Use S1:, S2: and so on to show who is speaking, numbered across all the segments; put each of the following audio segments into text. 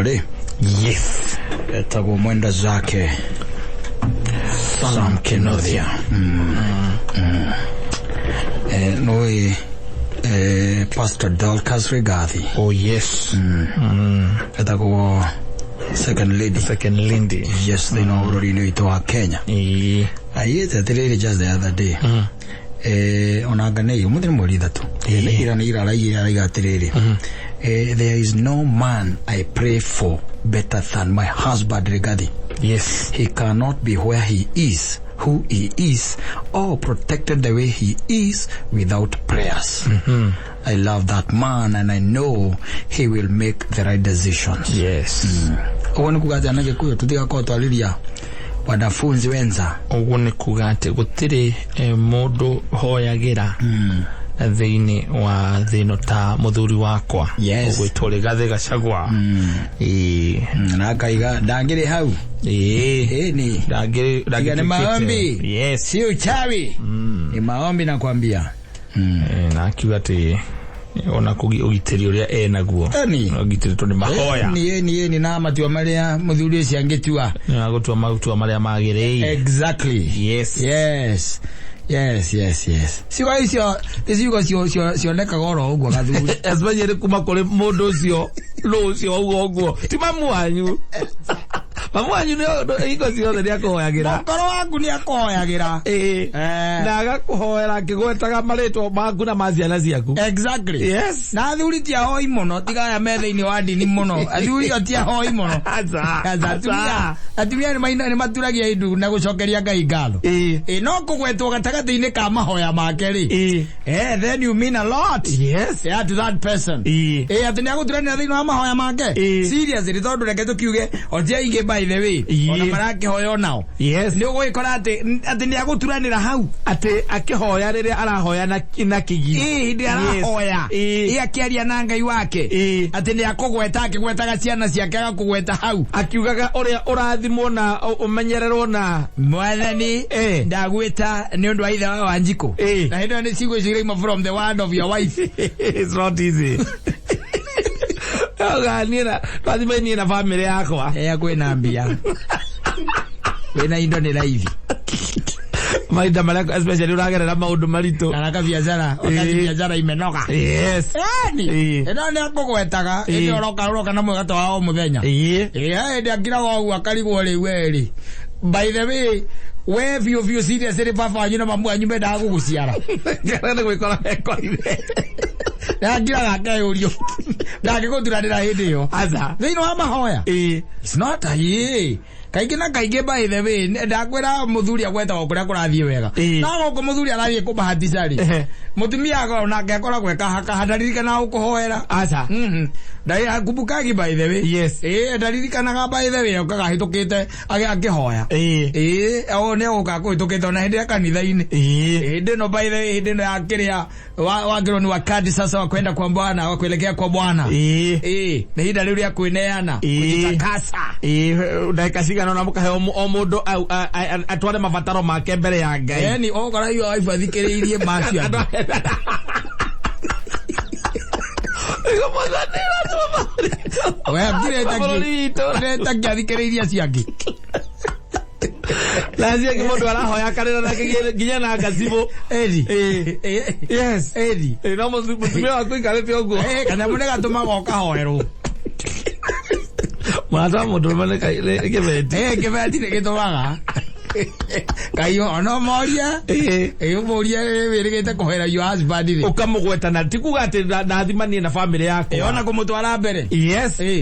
S1: Rĩ
S2: Yes.
S1: Etagwo mwenda zake Sam Kinothia. Nũĩ Pastor Dorcas Rigathi?
S2: Oh yes.
S1: Etagwo second lady.
S2: Second lady.
S1: Yes, thĩinĩ wa bũrũri-inĩ witũ wa Kenya. Aigĩte atĩrĩrĩ, just the other day, onanga nĩ ũmũthĩ nĩ mweri 3. Ira nĩ ira araigire, araiga atĩrĩrĩ, "There is no man I pray for better than my husband Rigathi. He cannot be where he is, who he is, or protected the way he is without prayers. I love that man and I know he will make the right decisions." Ũguo nĩ kuga atĩ na Gĩkũyũ tũtigakorwo twarĩria wanafunzi wenza.
S2: Ũguo nĩ kuga atĩ gũtirĩ mũndũ hoyagĩra thĩinĩ wa thĩ ĩno ta mũthuri wakwa ũgwĩtwo Rigathĩ Gachagua. Ĩĩ.
S1: Na akaiga ndangĩrĩ hau. Ĩni. Tiga nĩ maombi. Si uchawi, ni maombi nakwambia.
S2: Na akiuga atĩ ona ũgitĩri ũrĩa enaguo ũgitĩrĩtwo nĩ mahoya.
S1: Ĩni, ĩni, ĩni, na matua marĩa mũthuri ũcio angĩtua.
S2: Na gũtua matua marĩa magĩrĩire.
S1: Exactly. Yes. Ciugo icio nĩ ciugo cionekaga oro ũguo gathuri.
S2: Especially kuma kũrĩ mũndũ ũcio nũ ũcio wauga ũguo ti mamu wanyu. Mamu wanyu nĩ hingo ciothe nĩ akũhoyagĩra.
S1: Mũkoro waku nĩ akũhoyagĩra.
S2: Na agakũhoera akĩgwetaga marĩtwa maku na ma ciana ciaku.
S1: Na athuri ti ahoi mũno, tiga aya me thĩinĩ wa ndini mũno. Athuri o ti ahoi mũno.
S2: Aca.
S1: Aca, atumia nĩ maturagia indu na gũcokeria Ngai ngatho. Ĩ no kũgwetwo gatagatĩ-inĩ ka mahoya make rĩ, then you mean a lot, yeah, to that person. Ĩ atĩ nĩ agũturanĩra thĩinĩ wa mahoya make. Seriously, tondũ reke tũkiuge o ti aingĩ, by the way, ona marakĩhoya onao. Nĩ ũgũgĩkora atĩ nĩ agũturanĩra hau.
S2: Atĩ akĩhoya rĩrĩa arahoya na kĩgio.
S1: Ĩ hĩndĩ arahoya, ĩ akĩaria na Ngai wake, atĩ nĩ akũgweta, akĩgwetaga ciana ciake agakũgweta hau.
S2: Akiugaga ũrĩa ũrathimwo na ũmenyererwo na
S1: Mwathani, ndagwĩta nĩ ũndũ wa ithe wa Wanjikũ. Na hĩndĩ ĩyo nĩ ciugo icio irauma from the word of your wife.
S2: It's not easy. Auga niĩ na twathime niĩ na bamĩrĩ yakwa.
S1: Kwĩna mbia, wĩna indo, nĩ raithi.
S2: Mahinda marĩa especially ũragerera maũndũ maritũ.
S1: Kana kabiacara, wakati biacara imenoga. Yani ĩno nĩ akũgwetaga ĩndĩ ũroka na mwĩgato wa o mũthenya. Ĩ hĩndĩ akiraga ũguo akarigwo rĩu werĩ. By the way, we biũ biũ, serious, rĩ baba wanyu na mamu wanyu mendaga gũgũciara?
S2: Kana nĩ gwĩkora mekorire.
S1: Akiraga akeyũrio ndangĩgũturanĩra hĩndĩ ĩyo
S2: Aca.
S1: thĩinĩ wa mahoya. It's not a ye kaingĩ na kaingĩ, by the way, ndakwĩra mũthuri agwetagwo kũrĩa kũrathiĩ wega. No gũkũ mũthuri arathiĩ kũbahatica rĩ, mũtumia onake akoragwo ekahakaha, ndaririkanaga gũkũhoera.
S2: Aca.
S1: Kumbukagi, by the way. Ĩ ndaririkanaga, by the way, okaga ahĩtũkĩte akĩhoya. Ĩ o nĩ egũka kũhĩtũkĩte ona hĩndĩ ya kanitha-inĩ. Hĩndĩ ĩno, by the way, hĩndĩ ĩno ya kĩrĩa wakĩrwo ni wakati sasa wa kwenda kwa Bwana, wa kuelekea kwa Bwana. Ĩ nĩ ihinda rĩu rĩa kwĩneana, kujitakasa.
S2: Ndagĩka cigana ona mũkahe o mũndũ atware mabataro make mbere ya Ngai.
S1: Yani okora iyo wife athikĩrĩirie macio angĩ. We
S2: Bũrũri witũ.
S1: ngireta athikĩrĩirie acio angĩ.
S2: Na acio angĩ mũndũ arahoya akarĩra na nginya na ngacibũ.
S1: Eri. Eri.
S2: Ĩ, no mũtumia waku aikarĩte ũguo.
S1: Kanyamũ nĩ gatũmaga ũkahoerwo.
S2: Mũrata wa mũndũrũme nĩ kĩbeti.
S1: Kĩbeti nĩ gĩtũmaga kai ona moria. Ũmũrie wĩrĩgĩte kũhoera your husband rĩ.
S2: Ũkamũgweta na ti kuga atĩ ndathimanie na bamĩrĩ yakwa.
S1: Ona kũmũtwara mbere.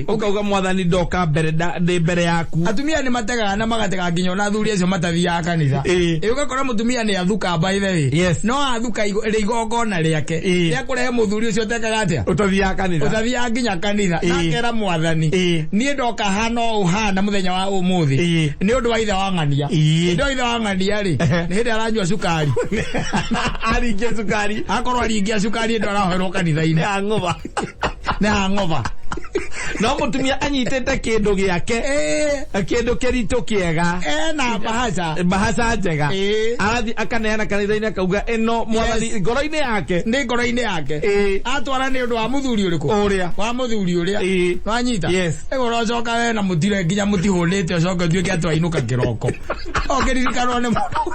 S2: Ũkauga, Mwathani, ndoka mbere ndĩ mbere yaku.
S1: Atumia nĩ mategaga na magatega nginya ona athuri acio matathiaga kanitha. Ũgakora mũtumia nĩ athuka, by the way. No athuka rĩ igongona rĩake rĩa kũrehe mũthuri ũcio ũtekaga atĩa?
S2: Ũtathiaga kanitha.
S1: Ũtathiaga nginya kanitha. Na akera Mwathani, niĩ ndoka hana ũũ hana mũthenya wa ũmũthĩ nĩ ũndũ wa ithe wa ng'ania. Hĩndĩ ĩyo ithe wa ng'ania rĩ, nĩ hĩndĩ aranyua cukari.
S2: Aringia cukari.
S1: Akorwo aringia cukari hĩndĩ arahoerwo kanitha-inĩ.
S2: Ya ng'ũba.
S1: Nĩ hang'oba.
S2: No mũtumia anyitĩte kĩndũ gĩake, kĩndũ kĩritũ kĩega,
S1: ena bahaca,
S2: bahaca njega, arathiĩ akaneana kanitha-inĩ, akauga ĩno Mwathani, ngoro-inĩ yake.
S1: Nĩ ngoro-inĩ yake. Atwara nĩ ũndũ wa mũthuri ũrĩkũ?
S2: Ũrĩa.
S1: Wa mũthuri ũrĩa. Wanyita?
S2: Yes.
S1: Ĩgo ũrocoka we na mũtire nginya mũtihũnĩte, ũcoke ũtuĩke atĩ wainũka kĩroko ũkĩririkanwo nĩ mũndũ.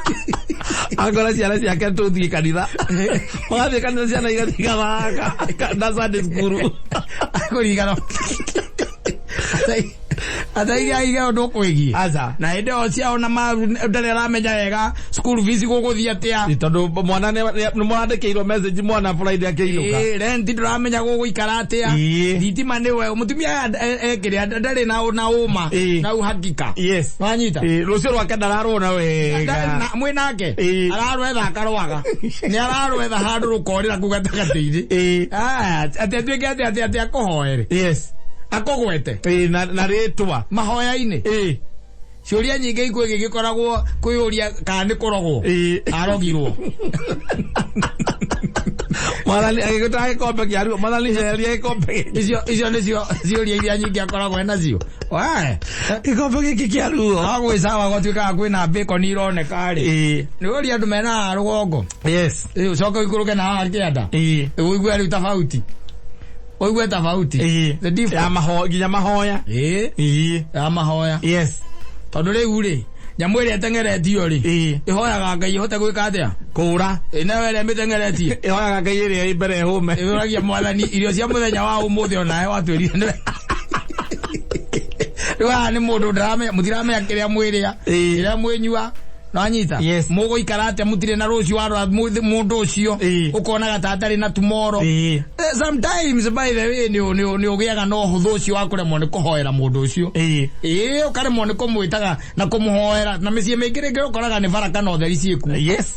S2: Angora ciana ciake tũthiĩ kanitha, magathiĩ kanitha, ciana igathiĩ igathaka na Sunday school.
S1: Kũririkana ataiga iga ũndũ ũkwĩgiĩ.
S2: Aca.
S1: Na hĩndĩ ĩyo ciao na ndarĩ aramenya wega school fees gũgũthiĩ atĩa.
S2: Tondũ mwana nĩ mũrandĩkĩirwo message mwana Friday akĩinũka.
S1: Rent ndũramenya gũgũikara atĩa. Thitima nĩwe mũtumia ekĩrĩa ndarĩ na ũma na uhakika. Wanyita?
S2: Rũciũ rwake ndararwona wega.
S1: Mwĩ nake ararwetha akarwaga, nĩ ararwetha handũ rũkorĩra kũu gatagatĩ-inĩ. Atĩ atuĩke atĩ akũhoere, akũgwete
S2: Na rĩtwa
S1: mahoya-inĩ. Ciũria nyingĩ ikwĩgiĩ gĩkoragwo kwĩyũria kana nĩ kũrogwo, arogirwo.
S2: Mwathani agĩgũtaha gĩkombe kĩa ruo, Mwathani heria gĩkombe gĩkĩ.
S1: Icio nĩcio ciũria iria nyingĩ akoragwo enacio. Wae.
S2: Gĩkombe gĩkĩ kĩa ruo.
S1: No gwĩcawa gwatuĩkaga kwĩna bacon ironeka rĩ, nĩ ũria andũ mena haha rũgongo. Ũcoke ũikũrũke na haha kĩanda, ũigue rĩu tofauti, ũigue tofauti. The difference.
S2: Ya mahoya, nginya mahoya.
S1: Ya mahoya. Tondũ rĩu rĩ, nyamũ ĩrĩa ĩteng'eretio rĩ, ĩhoyaga Ngai ĩhote gwĩka atĩa?
S2: Kũra.
S1: Nayo ĩrĩa mĩteng'eretie
S2: ĩhoyaga Ngai ĩrĩa ĩ mbere ĩhũme.
S1: Ĩhoragia Mwathani irio cia mũthenya wa ũmũthĩ, onawe watwĩrire nĩwe. Rĩu haha nĩ mũndũ ndaramenya, mũtiramenya kĩrĩa mwĩrĩa, kĩrĩa mwĩnyua, nwanyita?
S2: Yes.
S1: Mũgũikara atĩa mũtirĩ na rũciũ? Warora mũndũ ũcio, ũkonaga ta atarĩ na tomorrow. Sometimes, by the way, nĩ ũgĩaga na ũhũthũ ũcio wa kũremwo nĩ kũhoera mũndũ ũcio. Ũkaremwo nĩ kũmwĩtaga na kũmũhoera, na mĩciĩ mĩingĩ rĩngĩ ũkoraga nĩ barakano theri ciĩkuo.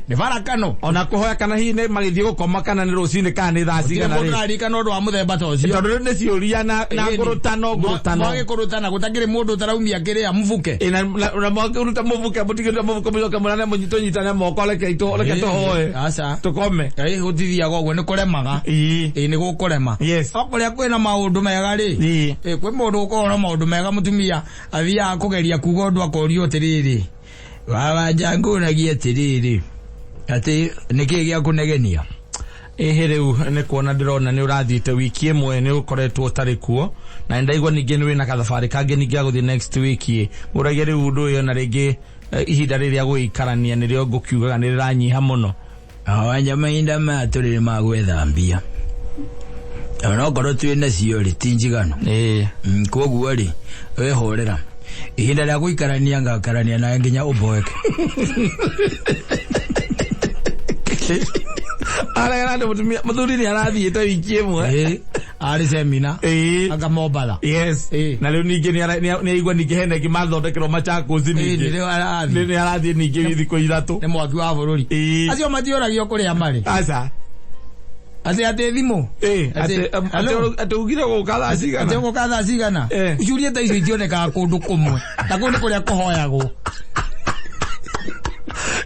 S1: Nĩ barakano.
S2: Ona kũhoya, kana hihi nĩ magĩthiĩ gũkoma, kana nĩ rũcinĩ, kana nĩ thaa
S1: gũtirĩ
S2: cigana
S1: mũndũ
S2: rĩ.
S1: ũraririkana ũndũ wa mũthemba ta ũcio.
S2: Tondũ rĩu nĩ ciũria na ngũrũtano ngũrũtano.
S1: Mwagĩkũrũtana gũtakĩrĩ mũndũ ũtaraumia kĩrĩa mũbuke.
S2: Na mwakĩruta mũbuke, mũtigĩruta mũbuke, mũcoke mũrane, mũnyitane moko, reke tũhoe.
S1: Aca.
S2: Tũkome.
S1: Gũtithiaga ũguo, nĩ kũremaga. Nĩ gũkũrema. O kũrĩa kwĩna maũndũ mega rĩ, kwĩ mũndũ ũkoragwo na maũndũ mega, mũtumia athiaga kũgeria kuga ũndũ akorio atĩrĩrĩ, wawanja ngũragia atĩrĩrĩ, atĩ nĩkĩĩ gĩa kũnegenia?
S2: Ĩhĩ, rĩu nĩ kuona ndĩrona nĩ ũrathiĩte wiki ĩmwe, nĩ ũkoretwo ũtarĩ kuo, na nĩ ndaigua ningĩ nĩ wĩna gathabarĩ kangĩ ningĩ gagũthiĩ next week. Ngũragia rĩu ũndũ ũyũ, na rĩngĩ ihinda rĩrĩa gũgĩikarania nĩrĩo ngũkiugaga nĩ rĩranyiha mũno.
S1: Wanja, mahinda maya tũrĩ ma gwetha mbia, onokorwo twĩ nacio rĩ, ti njiganu. Koguo rĩ, wehorera, ihinda rĩa gũikarania ngakarania nawe nginya ũmboeke.
S2: Aregana ndĩ mũtumia, mũthuri nĩ arathiĩte wiki ĩmwe.
S1: Arĩ semina anga Mombatha.
S2: Na rĩu ningĩ nĩ aigua ningĩ hena ĩngĩ mathondekerwo Machakos ningĩ.
S1: Nĩrĩo arathiĩ.
S2: Nĩ arathiĩ ningĩ thikũ 3.
S1: Nĩ mwaki wa bũrũri. Acio matiũragio kũrĩa marĩ.
S2: Aca.
S1: Atĩ thimũ. Hello?
S2: Atĩ ugire gũka thaa
S1: atĩ
S2: cigana?
S1: Ũgũka thaa cigana? Ciũria ta icio itionekaga kũndũ kũmwe, na kũu nĩ kũrĩa kũhoyagwo.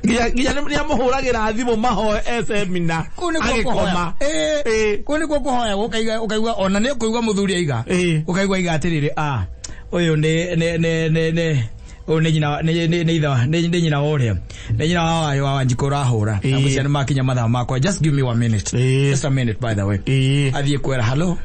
S2: Nginya nĩ amũhũragĩra thimũ mahoe e semina
S1: kũu nĩkuo
S2: agĩkoma.
S1: kũhoya. Kũu nĩkuo kũhoya, ũkaigua ona nĩ ũkũigua mũthuri aiga, ũkaigua aiga atĩrĩrĩ, a ũyũ nĩ ũyũ nĩ nyina, nĩ ithe nĩ nyina wa ũrĩa, nĩ nyina wa wa Wanjikũ ũrahũra na mũciĩ nĩ makinya mathaa makwa, just give me one minute. Just a minute, by the way. Athiĩ kwĩra hello,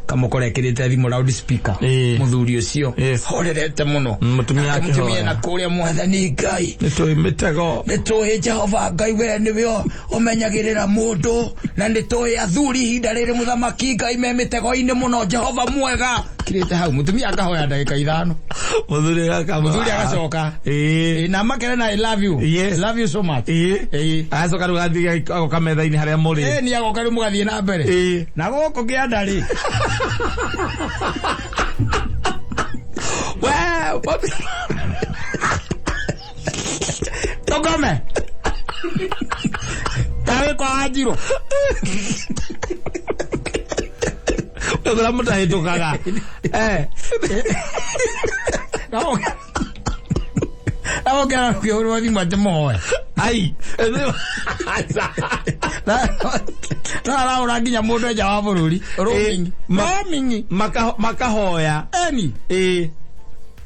S1: kamũkora ekĩrĩte thimũ loud speaker. Mũthuri ũcio horerete mũno.
S2: Mũtumia
S1: Nake mũtumia
S2: akĩhoya.
S1: na kũrĩa, Mwathani Ngai,
S2: nĩ tũĩ mĩtego.
S1: Nĩ tũĩ Jehova Ngai we nĩwe ũmenyagĩrĩra mũndũ, na nĩ tũĩ athuri ihinda rĩrĩ, mũthamaki Ngai, me mĩtego-inĩ mũno, Jehova mwega. Kirĩte hau, mũtumia akahoya ndagĩka 5.
S2: Mũthuri agaka.
S1: Mũthuri agacoka. Na makere na I love you. I love you so much.
S2: Agacoka rĩu agathiĩ agoka metha-inĩ harĩa mũrĩ.
S1: Nĩ agoka rĩu mũgathiĩ na mbere. Na gũkũ kĩanda rĩ,
S2: We,
S1: tũkome tarĩ kwa Wanjirũ.
S2: Ũrĩa mũtahĩtũkaga.
S1: Na gũkĩra kĩhũrwo thimũ atĩ mũhoe.
S2: Ai. Aca.
S1: Na Tũraraũra nginya mũndũ nja wa bũrũri. Roaming. Roaming.
S2: Makahoya.
S1: Eni.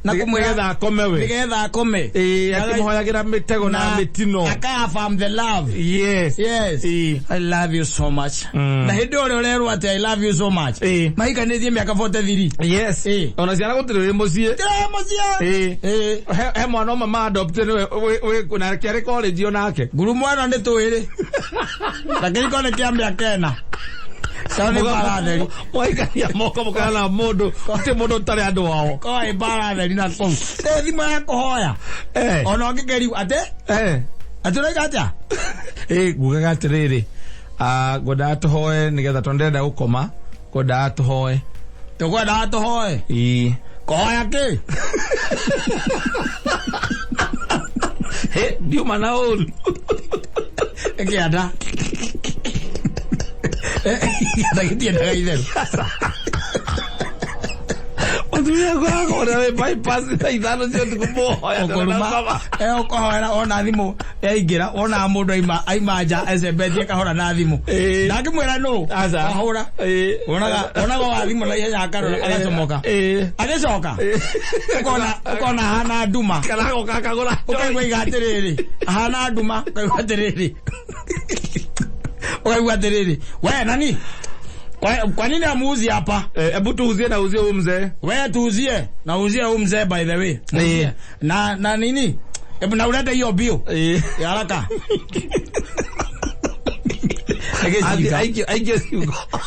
S1: Na kũmwĩra
S2: nĩgetha akome we.
S1: Nĩgetha akome.
S2: Akĩmũhoyagĩra mĩtego na mĩtino.
S1: Aka affirm the love.
S2: Yes.
S1: Yes. I love you so much. Na hĩndĩ ĩrĩa ũrerwo atĩ I love you so much. Mahikanĩtie mĩaka 43.
S2: Yes. Ona ciana gũtirĩ wĩ mũciĩ.
S1: Gũtirĩ mũciĩ.
S2: He mwana ũmwe ma adopt nĩwe wĩ na kĩarĩ college onake.
S1: Nguru mwana nĩ twĩrĩ. Na kĩhiko nĩ kĩa mĩaka ĩna. Kau nĩ mbara theri.
S2: Mwaikania moko mũkana mũndũ gũtirĩ mũndũ ũtarĩ andũ ao.
S1: Ko mbara theri na kũu. Nĩ thimũ ya kũhoya. Ona ũngĩkeriu atĩ? Atĩ ũroiga atĩa?
S2: Ngugaga atĩrĩrĩ, ngwendaga tũhoe nĩgetha tondũ ndĩrenda gũkoma, ngwendaga tũhoe.
S1: Tũkwendaga tũhoe?
S2: Ĩĩ.
S1: Kũhoya kĩ?
S2: Hĩ, ndiuma na ũru.
S1: Kĩanda. Kĩanda gĩtiendaga itherũ.
S2: Mũtumia akũragwo wĩ bypass thaa ithano cia ũtukũ mũhoya.
S1: Ũkũruma. Ũkũhoera ona thimũ yaingĩra, wonaga mũndũ aima nja ecembetie kahora na thimũ. Ndangĩmwĩra nũ.
S2: Aca.
S1: Ahũra. Wonaga wa thimũ na ihenya akarora agacomoka. Agĩcoka. Ũkona ahana nduma.
S2: Kana agoka akagũra.
S1: Ũkaigua iga atĩrĩrĩ. Ahana nduma. Ũkaigua atĩrĩrĩ. Ũkaigua atĩrĩrĩ. We nani? Kwa nini amuuzi hapa?
S2: Hebu tuuzie na uzie huyu mzee.
S1: We tuuzie na uzie huyu mzee by the way. Na nini? Hebu na ulete hiyo bill. Ya haraka.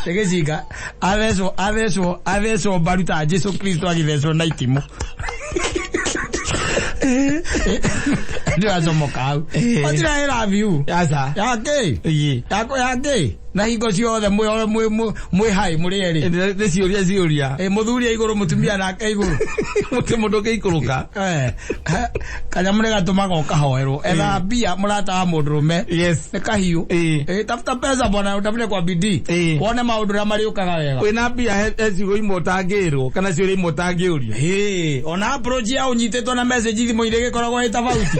S1: Agĩcinga. Athecwo mbaru ta Jesu Kristo agĩthecwo na itimũ. Ndĩracomoka hau. Gũtirĩ love you.
S2: Aca.
S1: Ya kĩ? Ya kĩ? Na hingo ciothe mwĩ hai mũrĩ erĩ.
S2: Nĩ ciũria ciũria.
S1: Mũthuri e igũrũ mũtumia nake igũrũ.
S2: Mũtĩ mũndũ ũngĩikũrũka.
S1: Kanyamũ nĩ gatũmaga ũkahoerwo. Etha mbia mũrata wa mũndũrũme.
S2: Yes.
S1: Nĩ kahiũ. Tafuta pesa bwana, utafute kwa bidii. Wone maũndũ ũrĩa marĩũkaga wega.
S2: Wĩna mbia he ciugo imwe ũtangĩrwo kana ciũria imwe ũtangĩũrio.
S1: Ona approach ya ũnyitĩtwo na message thimũ-inĩ ĩgĩkoragwo ĩ tofauti.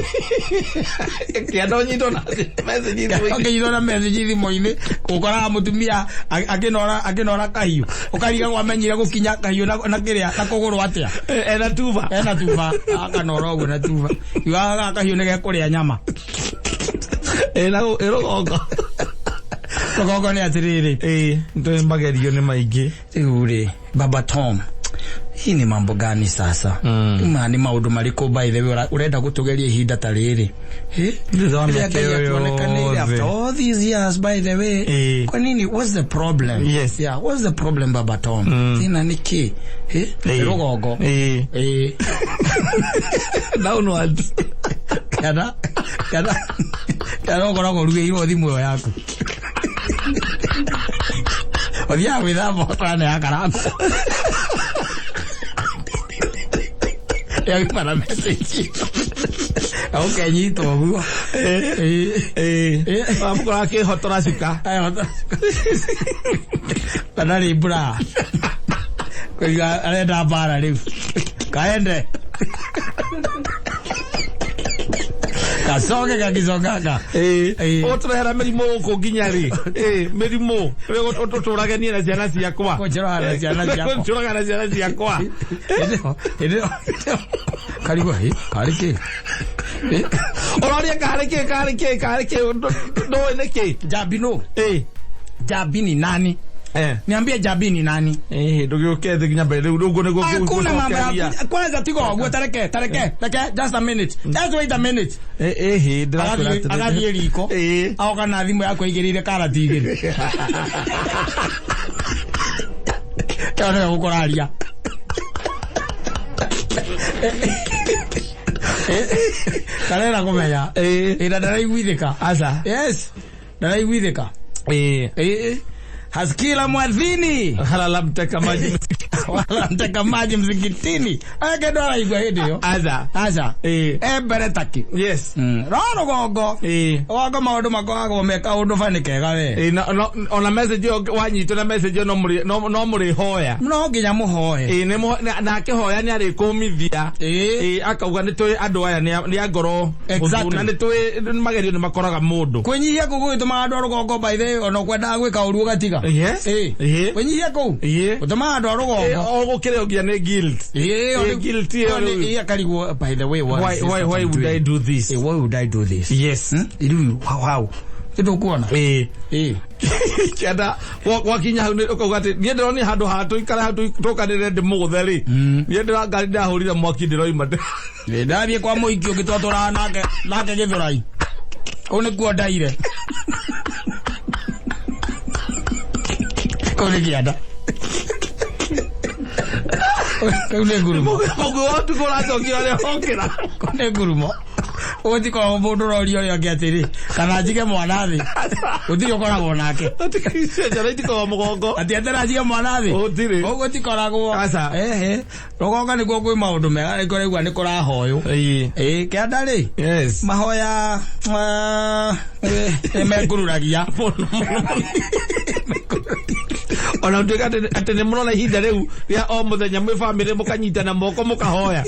S2: Kĩanda ũnyitwo na message thimũ-inĩ.
S1: Ũkĩnyitwo na message thimũ-inĩ, ũkoraga mũtumia akĩnora kahiũ. Ũkarigagwo amenyire gũkinya kahiũ na kĩrĩa na kũgũrũ atĩa.
S2: Ena tuba.
S1: Ena tuba. Akanora ũguo na tuba. Yugaga gaka kahiũ nĩ gekũrĩa nyama.
S2: Ena rũgongo.
S1: Rũgongo nĩ atĩrĩrĩ.
S2: Nĩ magerio nĩ maingĩ.
S1: Rĩu rĩ, Baba Tom. Hii ni mambo gani sasa? Ma ni maũndũ marĩkũ by the way ũrenda gũtũgeria ihinda ta rĩrĩ?
S2: Thutha wa mĩaka ĩyo
S1: Tuonekanĩire after all these years by the way. Kwa nini, what's the problem?
S2: Yes.
S1: Yeah, what's the problem Baba Tom? Thĩna nĩ kĩ? Rũgongo.
S2: Downwards.
S1: Kana ũkoragwo ũrugĩirwo thimũ ĩyo yaku. Ũthiaga gwĩthamba ũkora nĩ yakarangwo. Yauma na message. Ũkenyita ũguo.
S2: Wamũkora akĩhotora cuka.
S1: Kana rĩ mbura. Kũiga arenda mbara rĩu. Kaende. Kacoke gagicokaga.
S2: Ũtũrehera mĩrimũ gũkũ nginya rĩ? Mĩrimũ. Ũtũtũrage niĩ na ciana ciakwa.
S1: Kũnjũraga na ciana ciakwa.
S2: Kũnjũraga na ciana ciakwa.
S1: Karigwo, karĩ kĩ?
S2: Ũroria karĩ kĩ, karĩ kĩ, karĩ kĩ, ndũĩ nĩ kĩ?
S1: Njambi nũ? Njambi ni nani? Niambie Njambi ni nani?
S2: Ndũgĩũke thĩ nginya mbere rĩu ũguo nĩguo
S1: Hakuna mambo ya kwanza tiga ũguo tareke tareke reke just a minute. Just wait a minute.
S2: Ndĩrakwĩra atĩrĩrĩ.
S1: Agathiĩ riko. Agoka na thimũ yakwa aigĩrĩire karati igĩrĩ. Kĩo nĩwe gũkũraria. Karera kũmenya. Ĩna ndaraiguithĩka.
S2: Aca.
S1: Yes. Ndaraiguithĩka. Haskila mwadhini.
S2: Halala mteka maji.
S1: Wanateka maji msikitini. Ake ndo araigua hĩndĩ ĩyo.
S2: Aca.
S1: Aca.
S2: Ĩĩ.
S1: E mbere taki.
S2: Yes.
S1: No rũgongo.
S2: Ĩĩ.
S1: Rũgongo maũndũ makoragwo me kaũndũ bani kega we.
S2: Ĩĩ, ona message ĩyo wanyitwo na message ĩyo no mũrĩhoya.
S1: No nginya mũhoe.
S2: Ĩĩ, na akĩhoya nĩ arĩkũmithia.
S1: Ĩĩ.
S2: Ĩĩ, akauga nĩ tũĩ andũ aya nĩ a ngoro
S1: Exactly.
S2: hũthũ, na nĩ tũĩ magerio nĩ makoraga mũndũ.
S1: Kwĩnyihia kũu gũgĩtũmaga andũ a rũgongo by the way ona ũkwendaga gwĩka ũru ũgatiga.
S2: Yes.
S1: Ĩĩ.
S2: Ĩĩ.
S1: Kwĩnyihia kũu.
S2: Ĩĩ.
S1: Gũtũmaga andũ a
S2: Ĩĩ,
S1: rũgongo.
S2: o gũkĩrĩ ũngia nĩ guilt.
S1: Ĩĩ,
S2: Ĩĩ, guilty ĩyo rĩu.
S1: Ĩĩ, akarigwo by the way what
S2: Why
S1: is this
S2: why
S1: that
S2: why
S1: I'm
S2: would
S1: doing?
S2: I do this?
S1: Ĩĩ, why would I do this?
S2: Yes.
S1: Rĩu how how? Nĩtũkuona.
S2: Ĩĩ.
S1: Ĩĩ.
S2: Kĩanda gwakinya hau nĩ ũkauga atĩ niĩ ndĩronire handũ ha tũikare hau tũkanĩre ndĩmũgũthe rĩ, niĩ ndĩra ngari ndĩrahũrire mwaki ndĩroima.
S1: Ĩĩ, ndathiĩ kwa mũhiki ũngĩ twatũraga nake Gĩthũrai. Kũu nĩkuo ndaire. Kũu nĩ kĩanda. Kũu nĩ ngurumo.
S2: Mũgũ wa ũtukũ ũracokia ũrĩa wokĩra.
S1: Kũu nĩ ngurumo. Gũtikoragwo mũndũ ũroria ũrĩa ũngĩ atĩrĩ, kana njige mwana thĩ. Gũtirĩ ũkoragwo nake.
S2: Njara itikoragwo mũgongo.
S1: Atĩ etera njige mwana thĩ.
S2: Gũtirĩ.
S1: Ũguo tikoragwo.
S2: Aca.
S1: Ehe. Rũgongo nĩkuo kwĩ maũndũ mega nĩkuo ũraigua nĩ kũrahoywo.
S2: Ĩĩ.
S1: Ĩĩ, kĩanda rĩ.
S2: Yes.
S1: Mahoya nĩ mengururagia.
S2: Ona ũtuĩka atĩ nĩ mũrona ihinda rĩu rĩa o mũthenya mwĩ bamĩrĩ mũkanyitana moko mũkahoya.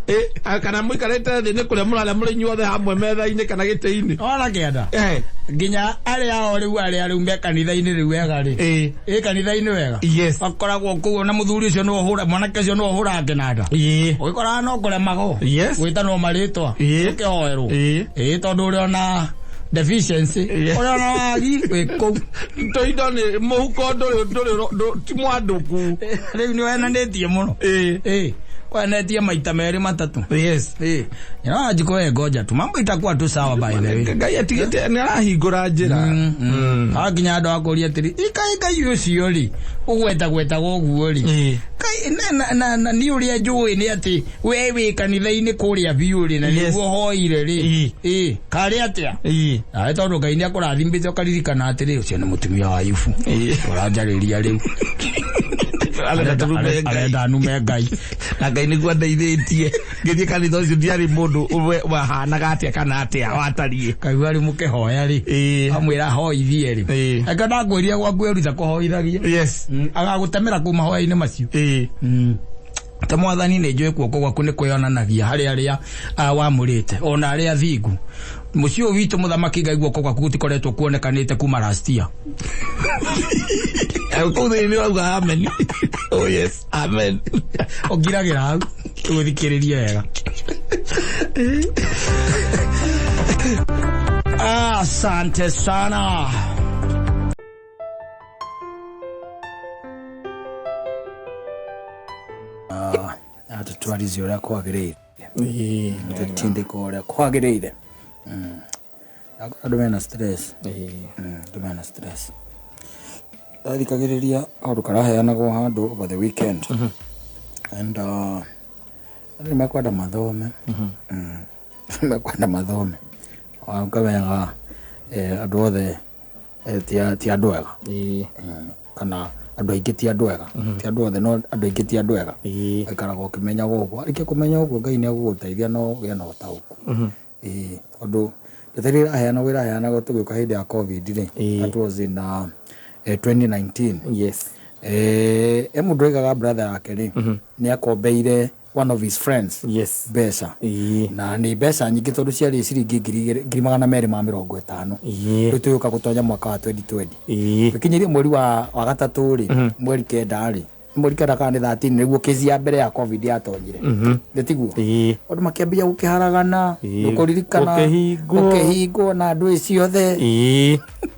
S2: Ĩ, kana mũikarĩte thĩ nĩ kũrĩa mũrarĩa mũrĩ inyuothe hamwe metha-inĩ kana gĩtĩ-inĩ.
S1: Ona kĩanda.
S2: Eh.
S1: Nginya arĩa ao rĩu arĩa rĩu me kanitha-inĩ rĩu wega rĩ.
S2: Ĩĩ.
S1: Ĩ kanitha-inĩ wega.
S2: Yes.
S1: Makoragwo kũu ona mũthuri ũcio nĩwe ũhũra mwanake ũcio nĩwe ũhũraga kĩnanda.
S2: Ĩĩ.
S1: Ũgĩkoraga no kũremagwo.
S2: Yes.
S1: Gwĩtanwo marĩtwa.
S2: Ĩĩ.
S1: Ũkĩhoerwo.
S2: Ĩĩ.
S1: Ĩĩ tondũ ũrĩ ona deficiency.
S2: Ĩĩ.
S1: Ũrĩ ona wagi wĩ kũu.
S2: Tũindo nĩ mũhuko ndũrĩ ti mwandũku.
S1: Rĩu nĩ wenanĩtie mũno.
S2: Ĩĩ.
S1: Ĩĩ. Wenetie maita merĩ matatũ.
S2: Yes.
S1: Ĩĩ. Nyina we ngoja tu. Mambo itakuwa tu sawa by the way.
S2: Ngai atigĩte nĩ arahingũra njĩra.
S1: Haha nginya andũ akũria atĩrĩ, ikai Ngai ũcio rĩ, ũgwetagwetaga ũguo rĩ.
S2: Ĩĩ.
S1: Kai na niĩ ũrĩa njũĩ nĩ atĩ we wĩ kanitha-inĩ kũrĩa biũ rĩ na
S2: Yes.
S1: nĩguo hoire rĩ.
S2: Ĩĩ.
S1: Ĩĩ, karĩ atĩa?
S2: Ĩĩ.
S1: Nawe tondũ Ngai nĩ akũrathimĩte ũkaririkana atĩrĩ, ũcio nĩ mũtumia wa Ayubu.
S2: Ĩĩ.
S1: Ũranjarĩria rĩu.
S2: Arenda tũrume Ngai.
S1: Arenda nume Ngai.
S2: Na Ngai nĩguo andeithĩtie. Ngĩthiĩ kanitha ũcio ndiarĩ mũndũ wahanaga atĩa kana atĩa watariĩ.
S1: Kaigua rĩu mũkĩhoya rĩ.
S2: Ĩĩ.
S1: Amwĩra hoithie rĩ.
S2: Ĩĩ.
S1: Eka ndakwĩria gwaku eruta kũhoithagia.
S2: Yes.
S1: Agagũtemera kũu mahoya-inĩ macio.
S2: Ĩĩ.
S1: Ta mwathani nĩ njũĩ guoko gwaku nĩ kwĩonanagia harĩ arĩa wamũrĩte ona arĩa thingu. Mũciĩ ũyũ witũ mũthamaki Ngai guoko gwaku gũtikoretwo kuonekanĩte kuma last year.
S2: Kũu thĩinĩ nĩ ũrauga amen. Oh yes, amen.
S1: Ũngiragĩra hau tũgũthikĩrĩrie wega. Asante sana. Atutwarizie ũrĩa kwagĩrĩire. Tũtindĩko ũrĩa kwagĩrĩire. Andũ mena stress. Andũ mena stress. Ndathikagĩrĩria kaũndũ karaheanagwo handũ over the weekend. And andũ nĩ mekwenda mathome. Mekwenda mathome. Ũkamenyaga andũ othe ti andũ ega. Kana andũ aingĩ ti andũ ega. Ti andũ othe no andũ aingĩ ti andũ ega. Ũikaraga ũkĩmenyaga ũguo. Warĩkia kũmenya ũguo Ngai nĩ egũgũteithia na ũgĩe na ũtaũku. Tondũ ndeto iria iraheanagwo iraheanagwo tũgĩũka hĩndĩ ya COVID rĩ. That was in 2019.
S2: Yes.
S1: E mũndũ oigaga brother yake rĩ, nĩ akombeire one of his friends
S2: Yes.
S1: mbeca. Na nĩ mbeca nyingĩ tondũ ciarĩ ciringi 250,000. Rĩu tũgĩũka gũtonya mwaka wa 2020. Gũkinyĩria mweri wa gatatũ rĩ, mweri kenda rĩ, mweri kenda kana nĩ 13 nĩguo kesi ya mbere ya COVID yatonyire. Nĩ tiguo? Andũ makĩambia gũkĩharagana, nĩũkũririkana, gũkĩhingwo na andũ ciothe.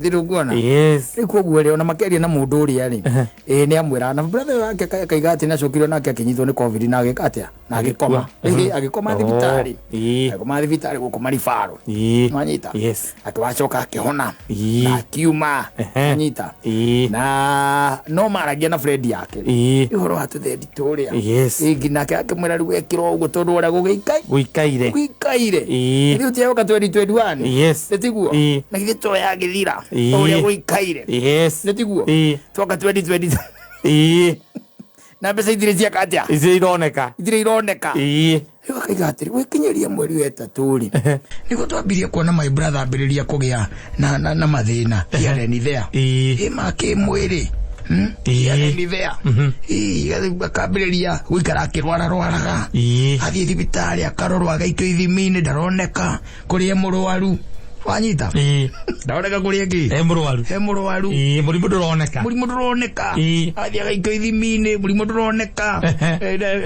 S1: Thĩ ũkuona?
S2: Yes.
S1: Rĩu koguo rĩ, ona makĩaria na mũndũ ũrĩa rĩ, ĩĩ nĩ amwĩra na brother wake akaiga atĩ nĩacokire nake akĩnyitwo nĩ COVID na agĩka atĩa? Na agĩkoma. Agĩkoma thibitarĩ. Agĩkoma thibitarĩ gũkũ Maribaro. Nwanyita?
S2: Yes.
S1: Akĩwacoka akĩhona. Na akiuma. Nwanyita? Na no maragia na friend yake. Ũhoro wa tũthendi tũrĩa.
S2: Yes.
S1: Nake akĩmwĩra rĩu ekĩrwo ũguo tondũ ũrĩa
S2: gũikaire.
S1: Gũikaire. Rĩu tiaũka 2021.
S2: Yes.
S1: Nĩ tiguo? Na githĩ to yagĩthira. Ũrĩa gũikaire.
S2: Yes.
S1: Nĩ tiguo? Twoka 2020. Na mbeca itirĩ ciaka atĩa?
S2: Icio ironeka.
S1: Itirĩ ironeka.
S2: Ĩĩ.
S1: Rĩu akaiga atĩrĩ, gwĩkinyĩria mweri wa ĩtatũ rĩ, nĩguo twambirie kuona my brother ambĩrĩria kũgĩa na mathĩna here and there.
S2: Ĩĩ.
S1: Ĩ ma kĩmwĩrĩ.
S2: Ĩĩ.
S1: Here and there. Ĩĩ, akambĩrĩria gũikara akĩrwararwaraga.
S2: Ĩĩ.
S1: Athiĩ thibitarĩ akarorwo agaikio ithimi-inĩ ndaroneka kũrĩ e mũrwaru. Wanyita?
S2: Ĩĩ.
S1: Ndaroneka kũrĩ ĩngĩ.
S2: E mũrwaru.
S1: He mũrwaru.
S2: Ĩĩ, mũrimũ ndũroneka.
S1: Mũrimũ ndũroneka.
S2: Ĩĩ.
S1: Athiĩ agaikio ithimi-inĩ, mũrimũ ndũroneka.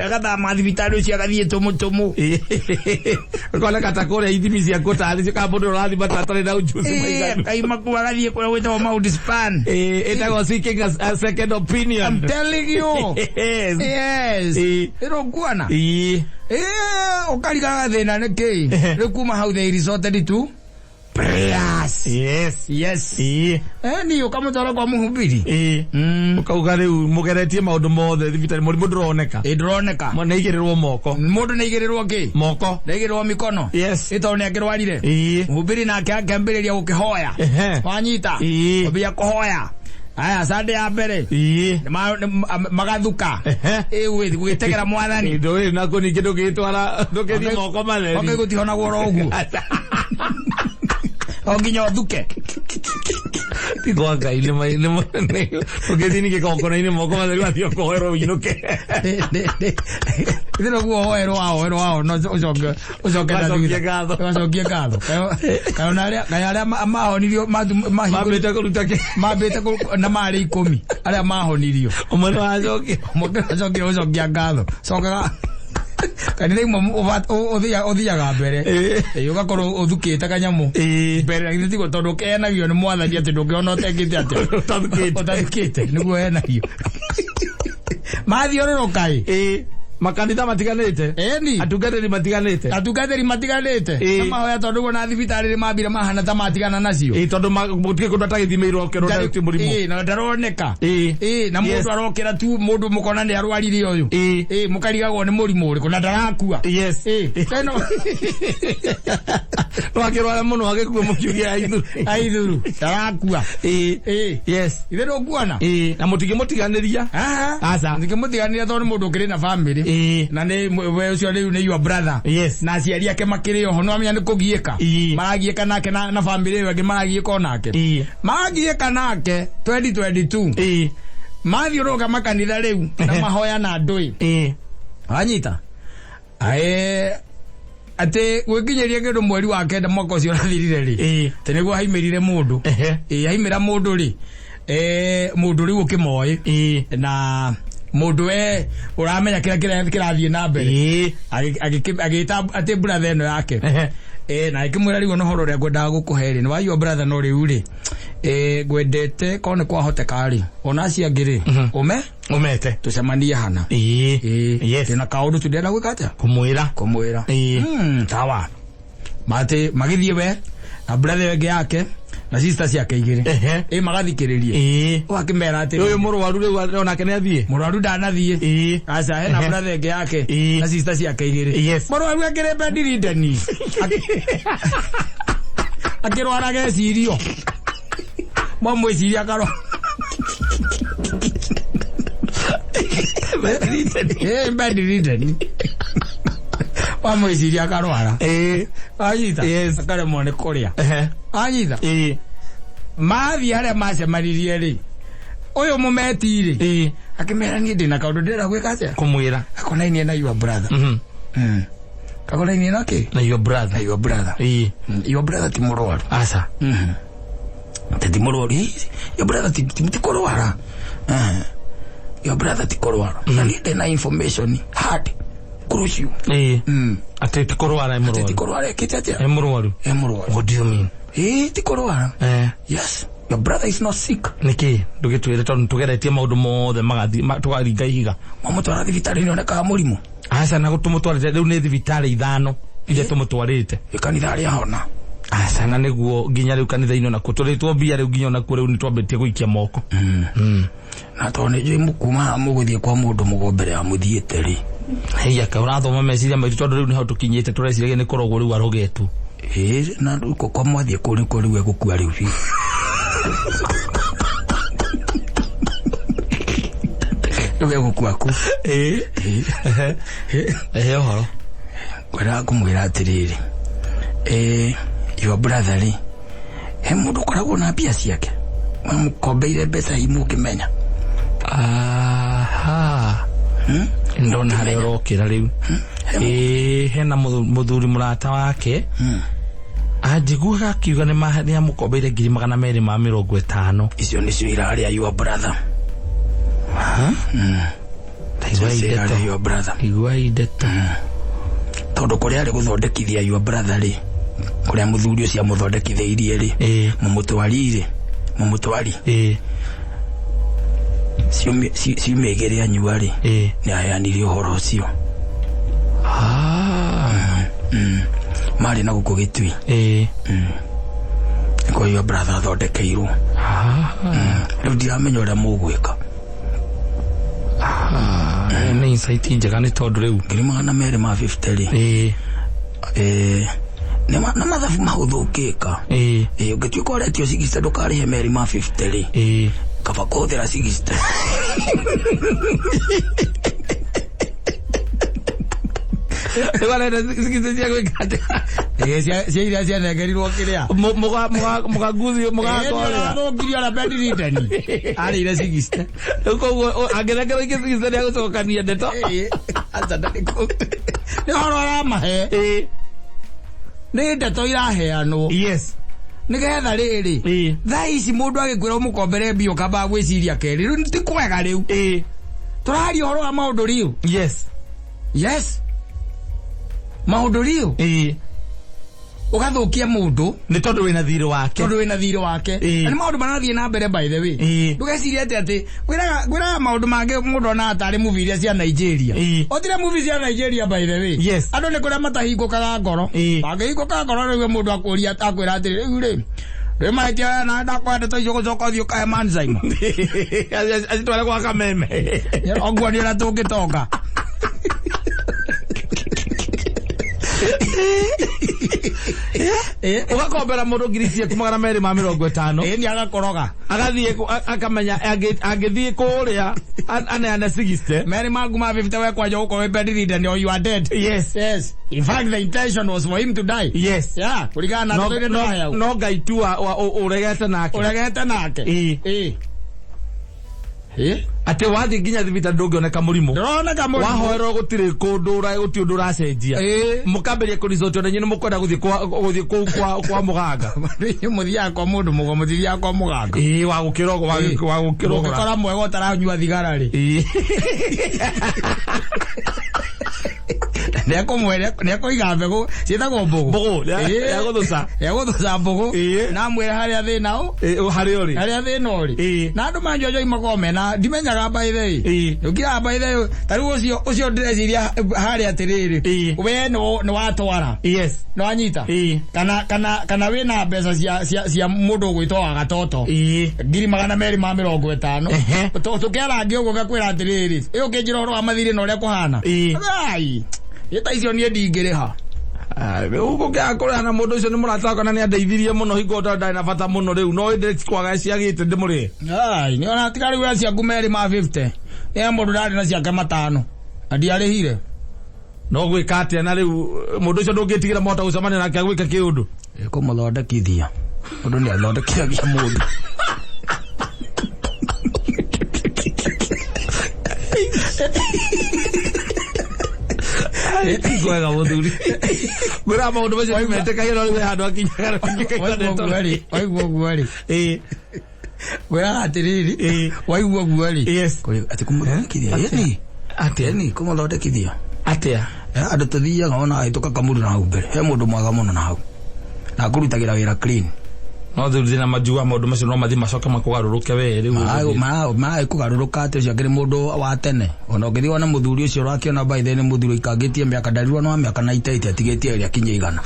S1: Agathama thibitarĩ ũcio agathiĩ tũmũ tũmũ.
S2: Ũkoneka ta kũrĩa ithimi ciakuo tarĩ cio kana mũndũ ũrathima ta atarĩ na ujuzi mũiganu.
S1: Akaima kuu agathiĩ kũrĩa gwĩtagwo Mount Span.
S2: Ĩĩ, ĩtagwo seeking a second opinion.
S1: I'm telling you.
S2: Yes.
S1: Yes.
S2: Ĩĩ.
S1: Ĩrũkuona.
S2: Ĩĩ.
S1: Ĩĩ, ũkarigaga thĩna nĩ kĩĩ? Rĩu kuma hau they resorted to prayers.
S2: Yes.
S1: Yes.
S2: Ĩĩ.
S1: Ni ũkamũtwara kwa mũhubiri.
S2: Ĩĩ. Ũkauga rĩu mũgeretie maũndũ mothe thibitarĩ mũrimũ ndũroneka.
S1: Ĩ ndũroneka.
S2: Nĩ aigĩrĩrwo moko.
S1: Mũndũ nĩ aigĩrĩrwo kĩ?
S2: Moko.
S1: Nĩ aigĩrĩrwo mĩkono.
S2: Yes.
S1: Ĩ tondũ nĩ akĩrwarire.
S2: Ĩĩ.
S1: Mũhubiri nake akĩambĩrĩria gũkĩhoya.
S2: Ehe.
S1: Wanyita.
S2: Ĩĩ.
S1: Ambia kũhoya. Aya Sunday ya mbere.
S2: Ĩĩ.
S1: Magathuka.
S2: Ehe.
S1: Ĩ gwĩtegera mwathani.
S2: Ndũĩ nakuo ningĩ ndũngĩtwara ndũngĩthiĩ moko matheri.
S1: Okay gũtihonagwo oro ũguo. O nginya ũthuke.
S2: Ti kwa Ngai nĩ ũngĩthiĩ ningĩ kĩgongona-inĩ moko matheri wathiĩ ũkoerwo ũinũke.
S1: Ithĩ noguo ũhoerwo wahoerwo wahona ũcoke ũcoke na
S2: Ũgacokia
S1: thutha.
S2: ngatho.
S1: Ũgacokie ngatho. Kaĩ ona arĩa kaĩ arĩa mahonirio
S2: Mambĩte kũruta kĩ?
S1: mambĩte na marĩ 10 arĩa mahonirio.
S2: Ũmwe nĩ wacokia.
S1: Ũmwe acokire gũcokia ngatho. Cokaga kanitha imwe ũthiaga mbere.
S2: Ĩĩ.
S1: Ĩĩ, ũgakorwo ũthukĩte kanyamũ.
S2: Ĩĩ.
S1: Mbere na githĩ tiguo tondũ ũkĩenagio nĩ mwathani atĩ ndũngĩona ũtekĩte atĩa.
S2: Ũtathukĩte.
S1: Ũtathukĩte nĩguo enagio. Mathiũrũrũka ĩ.
S2: Ĩĩ. Makanitha matiganĩte.
S1: Ĩni.
S2: Atungatĩri matiganĩte.
S1: Atungatĩri matiganĩte.
S2: Ĩĩ.
S1: Na mahoya tondũ ũguo na thibitarĩ nĩ mambire mahana ta matigana nacio.
S2: Ĩĩ, tondũ gũtirĩ kũndũ atagĩthimĩirwo ũkĩrwo ti mũrimũ.
S1: Ĩĩ, na ndaroneka.
S2: Ĩĩ.
S1: Ĩĩ, na
S2: Yes.
S1: mũndũ arokĩra tu mũndũ mũkona nĩ arwarire ũyũ.
S2: Ĩĩ.
S1: Ĩĩ, mũkarigagwo nĩ mũrimũ ũrĩkũ na ndarakua.
S2: Yes.
S1: Ĩĩ. Teno.
S2: No akĩrwara mũno agĩkua mũkiugia aithuru.
S1: Aithuru. Ndarakua.
S2: Ĩĩ.
S1: Ĩĩ.
S2: Yes.
S1: Ithe ndũkuona?
S2: Ĩĩ, na mũtingĩmũtiganĩria.
S1: Aca.
S2: Aca.
S1: Ndingĩmũtiganĩria tondũ nĩ mũndũ ũkĩrĩ na family.
S2: Ĩĩ.
S1: Na nĩ we ũcio rĩu nĩ your brother.
S2: Yes.
S1: Na aciari ake makĩrĩ oho no amenya nĩ kũgiĩka.
S2: Ĩĩ.
S1: Maragiĩka nake na family ĩyo ĩngĩ maragiĩka onake.
S2: Ĩĩ.
S1: Magiĩka nake 2022.
S2: Ĩĩ.
S1: Mathiũrũrũka makanitha rĩu na mahoya na andũ ĩ.
S2: Ĩĩ.
S1: Wanyita? Ae atĩ gwĩkinyĩria kĩndũ mweri wa kenda mwaka ũcio ũrathirire rĩ.
S2: Ĩĩ.
S1: Atĩ nĩguo haimĩrire mũndũ.
S2: Ehe.
S1: Ĩĩ haimĩra mũndũ rĩ. Mũndũ rĩu ũkĩmoĩ.
S2: Ĩĩ.
S1: Na mũndũ we ũramenya kĩrĩa kĩrathiĩ na mbere.
S2: Ĩĩ.
S1: Agĩta atĩ brother ĩno yake.
S2: Ehe.
S1: Na akĩmwĩra rĩu ona ũhoro ũrĩa ngwendaga gũkũhe rĩ, nĩ waigua brother no rĩu rĩ, ngwendete korwo nĩ kwahoteka rĩ, ona acio angĩ rĩ, ũme
S2: Ũmete.
S1: tũcemanie hana.
S2: Ĩĩ.
S1: Ĩĩ.
S2: Yes.
S1: Ndĩna kaũndũ tu ndĩrenda gwĩka atĩa?
S2: Kũmwĩra.
S1: Kũmwĩra.
S2: Ĩĩ.
S1: Sawa. Matĩ magĩthiĩ we na brother ĩyo ĩngĩ yake na sister ciake igĩrĩ.
S2: Ehe.
S1: Ĩĩ magathikĩrĩrie.
S2: Ĩĩ.
S1: Ũgakĩmera atĩ
S2: Ũyũ mũrwaru rĩu onake nĩ athiĩ.
S1: mũrwaru ndanathiĩ.
S2: Ĩĩ.
S1: Aca hena
S2: Ehe.
S1: brother ĩngĩ yake
S2: Ĩĩ.
S1: na sister ciake igĩrĩ.
S2: Yes.
S1: Mũrwaru akĩrĩ bedridden. Akĩrwara gecirio. Mwamwĩciria akarwara. Ĩĩ bedridden. Wamwĩciria akarwara.
S2: Ĩĩ.
S1: Anyita.
S2: Yes.
S1: Akaremwo nĩ kũrĩa.
S2: Ehe.
S1: Anyita.
S2: Ĩĩ.
S1: Mathiĩ harĩa macemanirie rĩ, ũyũ mũmeti rĩ,
S2: Ĩĩ.
S1: akĩmera niĩ ndĩna kaũndũ ndĩrenda gwĩka atĩa?
S2: Kũmwĩra.
S1: Akonainie na your brother.
S2: Mhm.
S1: Kakonainie na kĩ?
S2: Na your brother.
S1: Na your brother.
S2: Ĩĩ.
S1: Your brother ti mũrwaru.
S2: Aca.
S1: Atĩ ti mũrwaru. Ĩ, your brother ti kũrwara. Your brother ti kũrwara. Na niĩ ndĩna information hard crucial.
S2: Ĩĩ. Atĩ ti kũrwara e
S1: Atĩ ti
S2: mũrwaru.
S1: kũrwara ekĩte atĩa?
S2: E mũrwaru.
S1: E mũrwaru.
S2: What do you mean?
S1: Ĩ, ti kũrwara. Yes. Your brother is not sick.
S2: Nĩkĩ ndũgĩtwĩre tondũ tũgeretie maũndũ mothe magathiĩ tũkaringa ihiga.
S1: Mwamũtwara thibitarĩ nĩonekaga mũrimũ.
S2: Aca na tũmũtwarĩte rĩu nĩ thibitarĩ 5 iria tũmũtwarĩte.
S1: Ĩ kanitha arĩa ahona.
S2: Aca na nĩguo nginya rĩu kanitha-inĩ onakuo tũrĩtwo mbia rĩu nginya onakuo rĩu nĩtwambĩtie gũikia moko.
S1: Na tondũ nĩ njũĩ kuma haha mũgũthiĩ kwa mũndũ mũgo mbere ya mũthiĩte rĩ.
S2: Heiya ka ũrathoma meciria maitũ tondũ rĩu nĩho tũkinyĩte tũreciragia nĩ kũrogwo rĩu arogetwo.
S1: Ĩ, na rĩu kwa mwathiĩ kũu nĩkuo rĩu egũkua rĩu biũ. Kau gegũkua ku.
S2: Ĩĩ. Ehe ũhoro.
S1: Ngwendaga kũmwĩra atĩrĩrĩ, your brother rĩ, he mũndũ ũkoragwo na mbia ciake mamũkombeire mbeca hihi mũngĩmenya?
S2: Aha. Ndona harĩa ũrokĩra rĩu. Ĩĩ, hena mũthuri mũrata wake anjiguaga akiuga nĩ amũkombeire 250,000.
S1: Icio nĩcio irarĩa your brother.
S2: Igua
S1: Icio
S2: ndeto.
S1: irarĩa your brother.
S2: Igua ndeto.
S1: Tondũ kũrĩa arĩ gũthondekithia your brother rĩ, kũrĩa mũthuri ũcio amũthondekithĩirie rĩ,
S2: Ĩĩ.
S1: mũmũtwari rĩ, mũmũtwari
S2: Ĩĩ.
S1: ciumia igĩrĩ anyua rĩ,
S2: Ĩĩ.
S1: nĩ aheanire ũhoro ũcio.
S2: Ah.
S1: Marĩ na gũkũ Gĩtui.
S2: Ĩĩ.
S1: Nĩkuo your brother athondekeirwo.
S2: Ah.
S1: Rĩu ndiramenya ũrĩa mũgwĩka.
S2: Ah, nĩ insight njega nĩ tondũ rĩu
S1: 250,000 rĩ,
S2: Ĩĩ.
S1: nĩ mathabu mahũthũ ũngĩka.
S2: Ĩĩ.
S1: Ũngĩtuĩka ũretio 60 ndũkarĩhe 250 rĩ,
S2: Ĩĩ.
S1: kaba kũhũthĩra 60.
S2: Rĩu arenda 60 cia gwĩka atĩa?
S1: Cia iria cianengerirwo kĩrĩa
S2: Mũgaguthi mũgakorĩa.
S1: Mũgathũkirio na bedridden. Arĩire 60.
S2: Rĩu koguo angĩnengerwo ingĩ 60 nĩegũcokania ndeto.
S1: Aca ndarĩ kũ. Nĩ ũhoro aramahe.
S2: Ĩĩ.
S1: Nĩ ndeto iraheanwo.
S2: Yes.
S1: Nĩgetha rĩrĩ.
S2: Ĩĩ.
S1: Thaa ici mũndũ agĩkwĩra ũmũkombere mbia ũkambaga gwĩciria kerĩ. Rĩu ti kwega rĩu.
S2: Ĩĩ.
S1: Tũraria ũhoro wa maũndũ rĩu.
S2: Yes.
S1: Yes. Maũndũ rĩu.
S2: Ĩĩ.
S1: Ũgathũkia mũndũ.
S2: Nĩ tondũ wĩna thirĩ wake.
S1: Tondũ wĩna thirĩ wake.
S2: Ĩĩ.
S1: Na nĩ maũndũ marathiĩ na mbere by the way.
S2: Ĩĩ.
S1: Ndũgecirie atĩ ngwĩraga maũndũ mangĩ mũndũ onaga tarĩ movie iria cia Nigeria.
S2: Ĩĩ.
S1: Ũtire movie cia Nigeria by the way.
S2: Yes.
S1: Andũ nĩ kũrĩa matahingũkaga ngoro.
S2: Ĩĩ.
S1: Mangĩhingũka ngoro rĩu mũndũ akũria akwĩra atĩrĩ rĩu rĩ, rĩ mahĩtia aya na ndakwenda ndeto icio gũcoka ũthiĩ ũkahe Manzima.
S2: Acitware gwa kameme.
S1: Oguo nĩ ũrĩa tũngĩtonga.
S2: Ũgakombera mũndũ 250,000.
S1: Ĩĩ nĩ agakoroga.
S2: Agathiĩ akamenya angĩthiĩ kũrĩa aneane 60.
S1: 250 we kwanja gũkorwo wĩ bedridden or you are dead.
S2: Yes.
S1: Yes. In fact, the intention was for him to die.
S2: Yes.
S1: Yeah, kũringana na
S2: No,
S1: ndeto iria
S2: no,
S1: ndĩraheagwo.
S2: no Ngai tu ũregete nake.
S1: Ũregete nake.
S2: Ĩĩ.
S1: Ĩĩ. Ĩĩ.
S2: Atĩ wathiĩ nginya thibitarĩ ndũngĩoneka mũrimũ.
S1: Ndũroneka mũrimũ.
S2: Wahoerwo gũtirĩ kũndũ gũtirĩ ũndũ ũracenjia.
S1: Ĩĩ.
S2: Mũkambĩrĩria kũresort ona inyuĩ nĩ mũkwenda gũthiĩ gũthiĩ kũu kwa mũganga.
S1: Inyuĩ mũthiaga kwa mũndũ mũgo, mũtithiaga kwa mũganga.
S2: Ĩĩ, wa gũkĩrogwo, wa gũkĩrogora.
S1: Ũngĩkora mwega ũtaranyua thigara rĩ.
S2: Ĩĩ.
S1: Nĩekũiga mbegũ ciĩtagwo mbũgũ.
S2: Mbũgũ,
S1: Ĩĩ.
S2: ya gũthũca.
S1: Ya gũthũca mbũgũ.
S2: Ĩĩ.
S1: Na amwĩre harĩa thĩna ũ.
S2: Ĩĩ, harĩa ũrĩ.
S1: Harĩa thĩna ũrĩ.
S2: Ĩĩ.
S1: Na andũ manjua njoi makoragwo mena, ndimenyaga by the way.
S2: Ĩĩ.
S1: Ũkiraga by the way, ta rĩu ũcio ndĩreciria harĩa atĩrĩrĩ.
S2: Ĩĩ.
S1: We nĩ watwara.
S2: Yes.
S1: Nĩ wanyita?
S2: Ĩĩ.
S1: Kana wĩna mbeca cia mũndũ ũgwĩtwo wa gatoto.
S2: Ĩĩ.
S1: 250,000.
S2: Ehe.
S1: Tũkĩarangia ũguo ngakwĩra atĩrĩrĩ, ĩ ũkĩnjĩra ũhoro wa mathirĩ na ũrĩa kũhana.
S2: Ĩĩ.
S1: Ai. Ĩ ta icio niĩ ndingĩrĩha.
S2: Rĩu gũkĩaga kũrĩha na mũndũ ũcio nĩ mũrata wakwa na nĩ andeithirie mũno hingo tondũ ndarĩ na bata mũno rĩu no ĩndĩ kwaga ciagĩte ndĩmũrĩhe.
S1: Ai, nĩ ona tiga rĩu ciaku 250. Nĩ mũndũ ndarĩ na ciake 5. Na ndiarĩhire.
S2: No gwĩka atĩa na rĩu mũndũ ũcio ndũngĩtigĩra mwahota gũcemania nake agwĩke kĩũndũ.
S1: Kũmũthondekithia. Mũndũ nĩ athondekithagia mũndũ.
S2: Kwega mũthuri. Ngwĩraga maũndũ macio nĩ metĩkagia no rĩu he handũ akinyaga
S1: Waigua ũguo rĩ, waigua ũguo rĩ.
S2: Ĩĩ.
S1: Ngwĩraga atĩrĩrĩ,
S2: Ĩĩ.
S1: waigua ũguo rĩ.
S2: Yes.
S1: Atĩ kũmũthondekithia. Ĩni.
S2: Atĩa?
S1: Ĩni, kũmũthondekithia.
S2: Atĩa?
S1: Andũ tũthiaga ona hĩtũka kamũndũ na hau mbere. He mũndũ mwega mũno na hau. Na akũrutagĩra wĩra clean.
S2: No thuri na majua maũndũ macio no mathiĩ macoke makũgarũrũke we rĩu.
S1: Maĩ kũgarũrũka atĩ ũcio akĩrĩ mũndũ wa tene. Ona ũngĩthiĩ wone mũthuri ũcio ũrakĩona by the way nĩ mũthuri ũikangĩtie mĩaka ndarirwo nĩ wa mĩaka 98 atigĩtie ĩrĩa akinyia 100.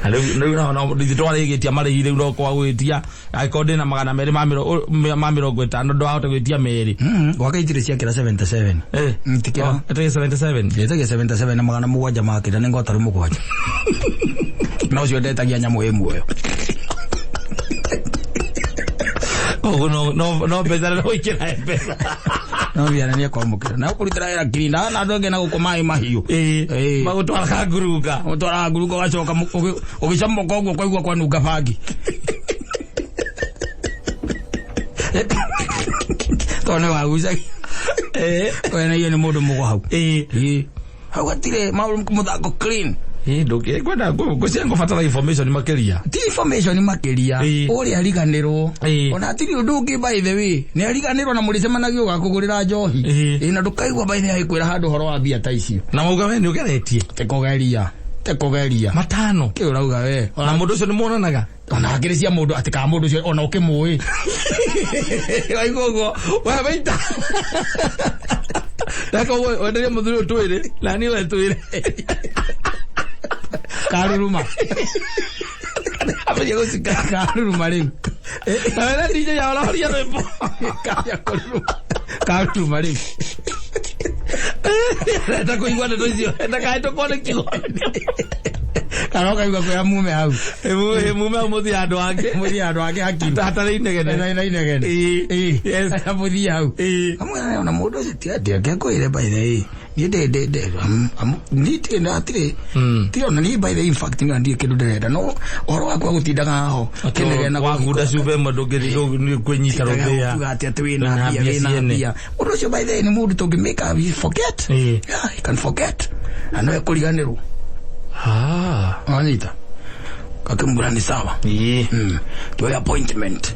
S2: Na rĩu rĩu no ithuĩ twarĩgĩtia marĩhi rĩu no kwa gwĩtia angĩkorwo ndĩna 250 ndwahota gwĩtia 2.
S1: Gwake itirĩ ciakĩra 77.
S2: Eh.
S1: Tikĩra.
S2: Oh, ĩtagia 77.
S1: Ĩtagia 77 na 700 makĩra nĩ ngotaru 7. Na ũcio ndetagia nyamũ ĩ muoyo.
S2: Koguo no mbeca no ikira mbeca.
S1: No mbia nĩ ekwamũkĩra na ũkũrutĩra wĩra clean na andũ angĩ na gũkũ maĩ mahiũ. Ĩĩ.
S2: Magũtwara ngurunga.
S1: Ũtwaraga ngurunga ũgacoka ũgĩcomoka ũguo ũkaigua kwanunga bangi. Tondũ nĩ wagucagia. We na iyo nĩ mũndũ mũgo hau. Ĩĩ. Hau hatirĩ maũndũ mũthako clean.
S2: Ndũngĩ ngwenda ngwĩciria ngũbatara information makĩria.
S1: Ti information makĩria. Ũrĩa ariganĩrwo. Ona hatirĩ ũndũ ũngĩ, by the way. Nĩ ariganĩrwo na mũrĩcemanagia ũgakũgũrĩra njohi. Ĩĩ, na ndũkaigua, by the way, agĩkwĩra handũ ũhoro wa mbia ta icio.
S2: Na mauga we nĩ ũgeretie.
S1: Tekũgeria. Tekũgeria.
S2: Matano.
S1: Kĩ ũrauga we?
S2: Na mũndũ ũcio nĩ muonanaga?
S1: Ona akĩrĩ cia mũndũ atĩ kana mũndũ ũcio ona ũkĩmũĩ.
S2: Waigua ũguo we waita reka wenderie mũthuri ũyũ twĩrĩ na niĩ we twĩrĩ.
S1: Karuruma.
S2: Ambĩrie gũcika.
S1: Karuruma rĩu.
S2: Na wena DJ ya ũrahoria rwĩmbo.
S1: Kambia kũruruma. Karuruma rĩu.
S2: Renda kũigua ndeto icio ndakahĩtũkwo nĩ kiugo.
S1: Kana ũkaigua kwĩra mume hau.
S2: Mume hau mũthiĩ handũ hangĩ.
S1: Mũthiĩ handũ hangĩ hakiru.
S2: Hatarĩ inegene.
S1: Na inegene.
S2: Ĩĩ.
S1: Yes. Mũthiĩ hau. Amwe ona mũndũ ũcio ti atĩ angĩakwĩre, by the way. Niĩ ndĩ niĩ ndirĩ na hatirĩ. Tirĩ ona niĩ, by the way, in fact niĩ ndirĩ kĩndũ ndĩrenda, no ũhoro wakwa gũtindaga haho kĩnegena.
S2: Wagunda cuba ĩmwe ndũngĩthiĩ kwĩnyita rũthĩa.
S1: Kuga atĩ wĩna mbia, wĩna mbia. Ũndũ ũcio, by the way, nĩ mũndũ tũngĩ make a forget. Yeah, he can forget. Na no ekũriganĩrwo. Wanyita. Akĩmwĩra nĩ sawa. Tuoe appointment.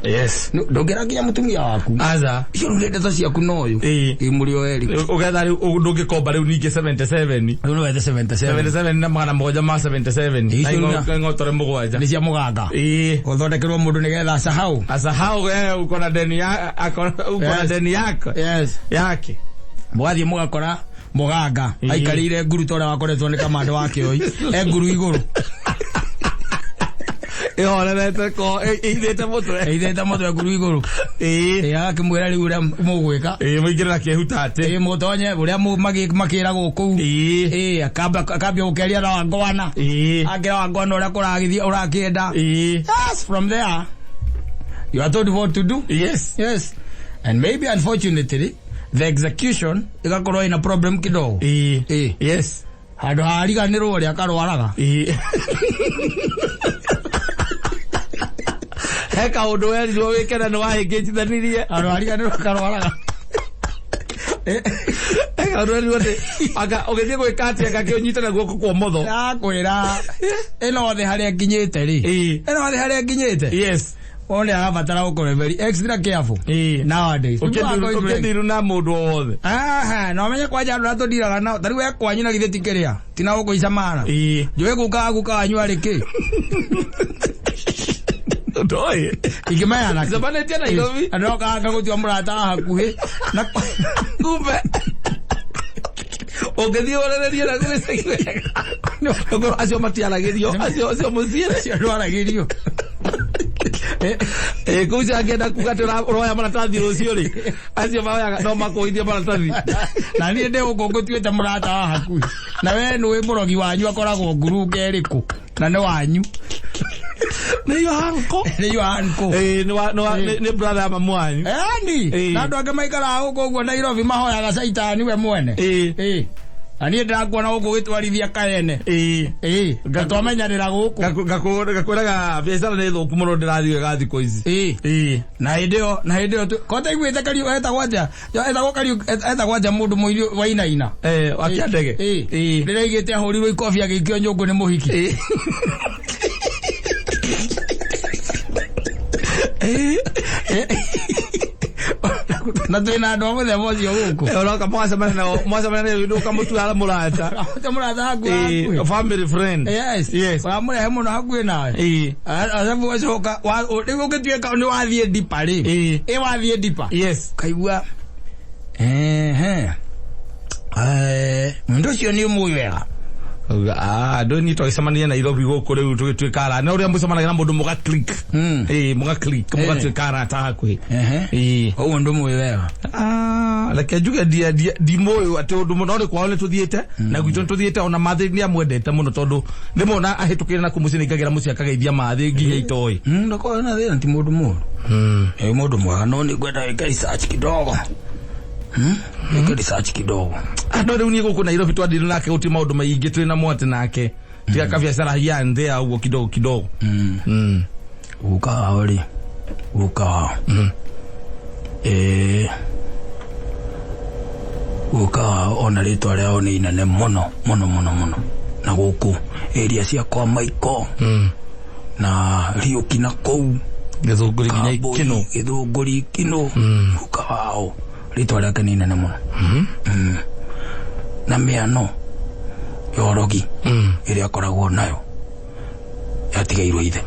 S1: Ndũngĩra nginya mũtumia waku.
S2: Aca.
S1: Icio rĩu nĩ ndeto ciaku na ũyũ. Ĩ mũrĩ o erĩ.
S2: Ũgetha rĩu ndũngĩkomba rĩu ningĩ 77.
S1: Rĩu no wethe 77.
S2: 77 na 700 ma 77.
S1: Icio
S2: Na ing'otore mũgwanja.
S1: Nĩ cia mũganga. Gũthondekerwo mũndũ nĩgetha asahau.
S2: Asahau uko na deni ya uko na deni yako.
S1: Yes.
S2: Yake.
S1: Mũgathiĩ mũgakora mũganga aikarĩire nguru ta ũrĩa wakoretwo nĩ kamando wa kĩoi e nguru igũrũ.
S2: Ĩhorerete ko ĩithĩte mũtwe.
S1: Ĩithĩte mũtwe nguru igũrũ. Ĩ agakĩmwĩra rĩu ũrĩa mũgwĩka.
S2: Mũingĩre na kĩhuta atĩ.
S1: Ĩ mũtonye ũrĩa makĩragwo kũu. Ĩ akambia gũkeria na wangwana. Akĩra wangwana ũrĩa kũragĩthiĩ ũrakĩenda. Yes, from there you are told what to do. Yes. And maybe, unfortunately, the execution ĩgakorwo ina problem kidogo. Ĩ. Handũ hariganĩrwo ũrĩa akarwaraga.
S2: He kaũndũ werirwo wĩke na nĩ wahĩngĩcithanirie.
S1: Handũ hariganĩrwo akarwaraga.
S2: He kaũndũ werirwo atĩ anga ũgĩthiĩ gwĩka atĩ anga kĩũnyite na guoko kwa ũmotho.
S1: Ndakwĩra ĩno thĩ harĩa nginyĩte rĩ. Ĩno thĩ harĩa nginyĩte. Wone arabatara gũkorwo very extra careful. Nowadays. People are going to
S2: Ũkĩndiru na mũndũ o wothe.
S1: Aha, na ũmenye kwanja andũ arĩa tũndiraga nao. Ta rĩu we kwanyu na githĩ ti kĩrĩa. Tina gũkũ icamara. Njũĩ guka wanyu arĩ kĩ.
S2: Ndoĩ.
S1: Ingĩmeana kĩ?
S2: Cemanĩtie Nairobi.
S1: Andũ okaga gũtua mũrata wa hakuhĩ. Na
S2: kumbe ũngĩthiĩ ũrererie na gwĩcagi wega. Ũkorwo acio matiaragĩrio acio mũciĩ.
S1: Acio ndwaragĩrio.
S2: Ĩ kũu cangĩenda kuga atĩ ũroya maratathi rũciũ rĩ, acio maoyaga no makũithie maratathi.
S1: Na niĩ ndĩ gũkũ ngũtuĩte mũrata wa hakuhĩ. Na we nĩũĩ mũrogi wanyu akoragwo ngurunga ĩrĩkũ. Na nĩ wanyu.
S2: Nĩ yo uncle.
S1: Nĩ yo uncle.
S2: Ĩ nĩ brother ya mamu wanyu.
S1: Eni. Na andũ angĩ maikaraga gũkũ ũguo Nairobi mahoyaga caitani we mwene. Ĩ. Na niĩ ndĩrakuona gũkũ ũgĩtwarithia kaene. Ĩ. Ngatwamenyanĩra gũkũ.
S2: Ngakwĩraga biacara nĩ thũku mũno ndĩrathiĩ wega thikũ ici.
S1: Ĩ. Na hĩndĩ ĩyo na hĩndĩ ĩyo ko taiguĩte Kariu etagwo atĩa? Etagwo Kariu etagwo atĩa mũndũ mũirũ wainaina?
S2: Wa kĩandege.
S1: Ĩ. Ndĩraigĩte ahũrirwo ikobi agĩikio nyũngũ nĩ mũhiki. Na twĩna andũ a mũthemba ũcio gũkũ.
S2: Ũroka mwacemania nao mwacemania nao ũkamũtua mũrata.
S1: Ũkamũtua mũrata hakuhĩ hakuhĩ.
S2: Family friend.
S1: Yes. Ũramũrehe mũno hakuhĩ nawe. Arabu ũgacoka rĩu ũngĩtuĩka nĩ wathiĩ ndipa rĩ. Ĩ wathiĩ ndipa. Kaigua ehe. Mũndũ ũcio nĩ ũmũĩ wega.
S2: Andũ ni twagĩcemania Nairobi gũkũ rĩu tũgĩtuĩka arata na ũrĩa mũcemanagia na mũndũ mũga click. Mũga click mũgatuĩka arata hakuhĩ.
S1: Ũguo ndũmũĩ wega.
S2: Reke njuge ndimũĩ atĩ ũndũ mũno nĩ kwao nĩ tũthiĩte na gwitũ nĩ tũthiĩte ona mathĩ nĩ amwendete mũno tondũ rĩmwe ona ahĩtũkĩire na kũu mũciĩ nĩ aingagĩra mũciĩ akageithia mathĩ nginya itoĩ.
S1: Ndakorwo na thĩna ti mũndũ mũũru. Nĩ mũndũ mwega, no nĩ ngwenda wĩke research kidogo. Wĩke research kidogo.
S2: Andå rä u niä gå kå Nairobi twandirä nake gå tirä maå ndå maingä twä na mwatĩ nake tiga kabiacara here and there ũguo kidogo kidogo.
S1: Guka wao rĩ, guka wao, guka wao ona rĩtwa rĩao nĩ inene mũno mũno mũno mũno na gũkũ area cia kwa Maiko na Riũki na kũu
S2: Gĩthũngũri nginya
S1: Kambui,
S2: Ikino.
S1: Gĩthũngũri, Ikino. Guka wao rĩtwa rĩake nĩ inene mũno. Na mĩano ya ũrogi ĩrĩa akoragwo nayo yatigairwo ithe.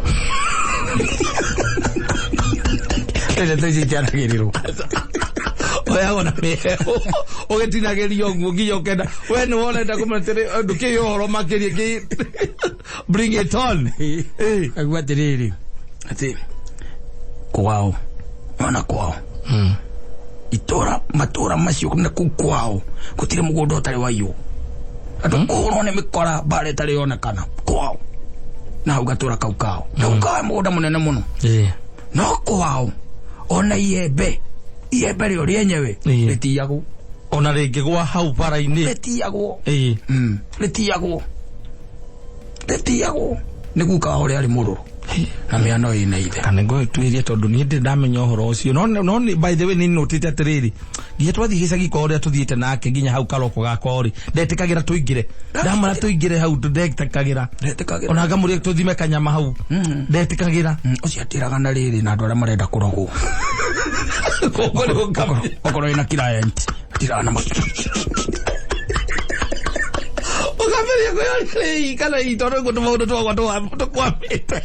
S1: Ndeto ici itiaragĩrĩrwo.
S2: Oyagwo na mĩhehu ũgĩtinagĩrio ũguo nginya ũkenda we nĩ wonenda kũmenya atĩrĩ ndũkĩĩ ũhoro makĩria kĩ bring it on.
S1: Aigua atĩrĩrĩ, atĩ kwao, ona kwao itũra, matũra macio na kũu kwao gũtirĩ mũgũnda ũtarĩ waiywo, andũ kũhũrwo nĩ mĩkora, mbara ĩtarĩ yonekana kwao na hau gatũra kau kao na gũkawa mũgũnda mũnene mũno, no kwao ona iembe, iembe rĩo rĩenyewe rĩtiyagwo.
S2: Ona rĩngĩ gwa hau bara-inĩ.
S1: Rĩtiyagwo. Rĩtiyagwo, rĩtiyagwo nĩ guka wao ũrĩa arĩ mũrũrũ na mĩano ĩna ithe.
S2: Kana ngũtuĩrie tondũ niĩ ndĩ ndamenya ũhoro ũcio, no by the way nĩ notĩte atĩrĩrĩ, nginya twathiĩ gĩcagi kwao ũrĩa tũthiĩte nake nginya hau karoko gakwa rĩ, ndetĩkagĩra tũingĩre, ndamara tũingĩre hau, ndetĩkagĩra.
S1: Ndetĩkagĩra.
S2: Ona ngamũria tũthime kanyama hau, ndetĩkagĩra.
S1: Ũcio atĩraga na rĩrĩ na andũ arĩa marenda kũrogwo.
S2: Koguo nĩ gũkamia.
S1: Okorwo ĩna client atĩraga na
S2: ũkamberia kwĩyoria kana ĩ tondũ nĩguo tũmaũndũ twakwa tũkwamĩte,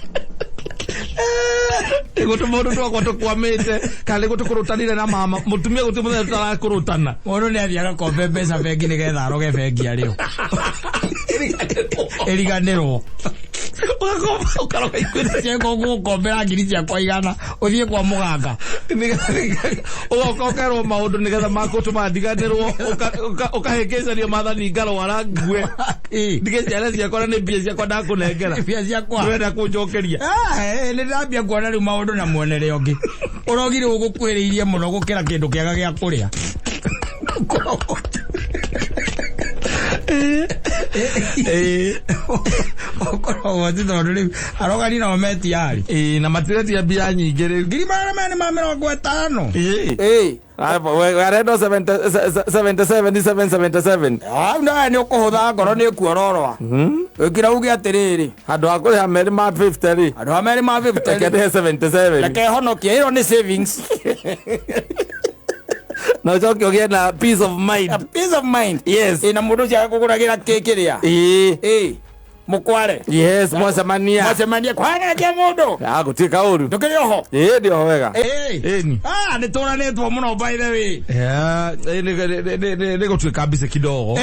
S2: nĩguo tũmaũndũ twakwa tũkwamĩte, kana nĩguo tũkũrũtanire na mama mũtumia, gũtirĩ mũthenya tũtarakũrũtana.
S1: Mũndũ nĩ athiaga kombe mbeca bengi nĩgetha aroge bengi arĩo ĩriganĩrwo.
S2: Ũgakomba ũkaroga ikundi.
S1: Cieko gũkombera ngiri ciakwa 100 ũthiĩ kwa mũganga.
S2: Ũgoka ũkerwo maũndũ nĩgetha makũtũma ndiganĩrwo, ũkahĩngĩcario mathani, ngarwara ngue, ndige ciana ciakwa na nĩ mbia ciakwa ndakũnengera.
S1: Mbia ciakwa.
S2: Ndũrenda kũnjokeria.
S1: Ah, nĩ ndambia kuona rĩu maũndũ na muonere ũngĩ. Ũrogi rĩu ũgũkuhĩrĩirie mũno gũkĩra kĩndũ kĩega gĩa kũrĩa. Ũkoragwo atĩ tondũ rĩu arogani nao metiarĩ
S2: Ĩĩ, na matiretia mbia nyingĩ rĩu.
S1: 450,000.
S3: Arenda 77 777.
S1: Hau nawe nĩ ũkũhũtha ngoro, nĩ ũkuororoa wĩkĩra uge atĩrĩrĩ,
S3: handũ ha kũrĩha merĩ ma 50 rĩ,
S1: andũ a merĩ ma 50
S3: reke ndĩhe 77.
S1: Reke honokie, ĩyo nĩ savings.
S3: Na ũcoke ũgĩe na peace of mind.
S1: A peace of mind.
S3: Yes.
S1: Ĩ, na mũndũ ũcio agakũgũragĩra kĩ kĩrĩa. Ĩ mũkware.
S3: Yes, mwacemania.
S1: Mwacemania kwanagia mũndũ.
S3: Ah, gũtirĩ kaũru.
S1: Ndũkĩrĩ oho?
S3: Ĩĩ, ndĩ oho wega.
S2: Ĩni.
S1: Ah, nĩ tũranĩtwo mũno by the way.
S2: Nĩ gũtuĩka mbica kidogo.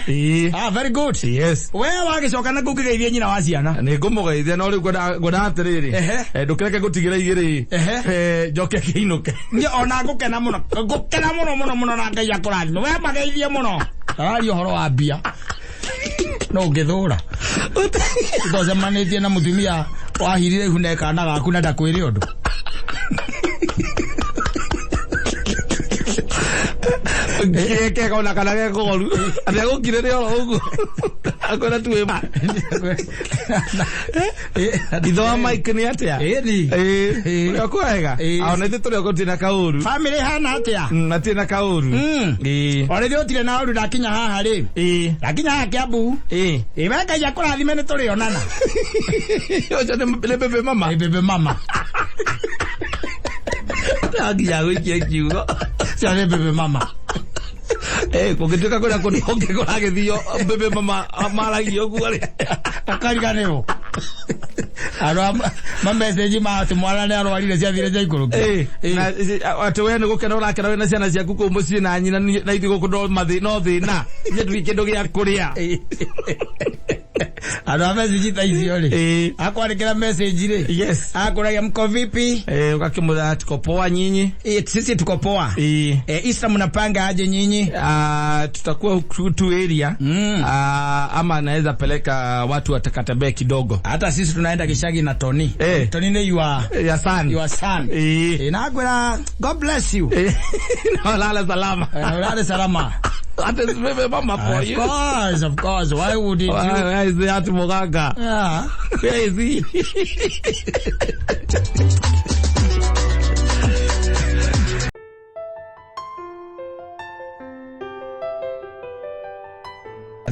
S2: Ĩĩ.
S1: Ah, very good.
S2: Yes.
S1: We wagĩcoka na kũu kĩgeithie nyina wa ciana.
S2: Nĩ ngũmũgeithia, no rĩu ngwenda atĩrĩrĩ, ndũkĩreke ngũtigĩre igĩrĩ. Njoke kĩinũke.
S1: Niĩ ona ngũkena mũno, ngũkena mũno mũno mũno, na Ngai akũrathime. We mageithie mũno. Araria ũhoro wa mbia no ũngĩthũra ũtocemanĩtie na mũtumia wahirire ihu na kana gaku na ndakwĩre ũndũ.
S2: Kega ona kana gekoru atĩ agũkirĩre oro ũguo akwĩra tu wĩ ithe wa Mike nĩ atĩa?
S1: Ĩni.
S2: Ĩĩ, ũrĩa kwega. Ona ithuĩ tũrĩ gũtirĩ na kaũru.
S1: Family hana atĩa?
S2: Matirĩ na kaũru. Ĩĩ.
S1: O rĩrĩa ũtirĩ na ũru, ndakinya haha rĩ, ndakinya haha Kiambu. Ĩ, we Ngai akũrathime, nĩ tũrĩonana.
S2: Ũcio nĩ bebe mama.
S1: Ĩ, bebe mama.
S2: Nginya gwĩkia kiugo.
S1: Cio nĩ bebe mama.
S2: Kũngĩtuĩka kũrĩa kũndũ kũngĩ kũragĩthio bebe mama maragia ũguo rĩ,
S1: akariganĩrwo andũ a mamessage ma atĩ mwana nĩ arwarire ciathire ciaikũrũkia.
S2: Na atĩ we nĩ gũkena ũrakena wĩna ciana ciaku kũu mũciĩ na nyina, na ithuĩ gũkũ no thĩna, ithuĩ tũtirĩ kĩndũ gĩa kũrĩa.
S1: Andũ a message ta icio rĩ, akwandĩkĩra message rĩ,
S2: Yes.
S1: akũragia mko vipi?
S2: Ukakimwĩra tuko poa nyinyi.
S1: Sisi tuko poa. Easter mnapanga aje nyinyi?
S2: Tutakuwa huku tu area. Ama naweza peleka watu watakatembee kidogo.
S1: Hata sisi tunaenda Gicagi na Tony. Tony ni your
S2: Ya son.
S1: Your son. Na akwĩra God bless you.
S2: Na lala salama.
S1: Ulale salama.
S2: That is very mama for
S1: Of
S2: you.
S1: course, of course. Why would it you?
S2: Where is the Muganga?
S1: Yeah.
S2: Where is he?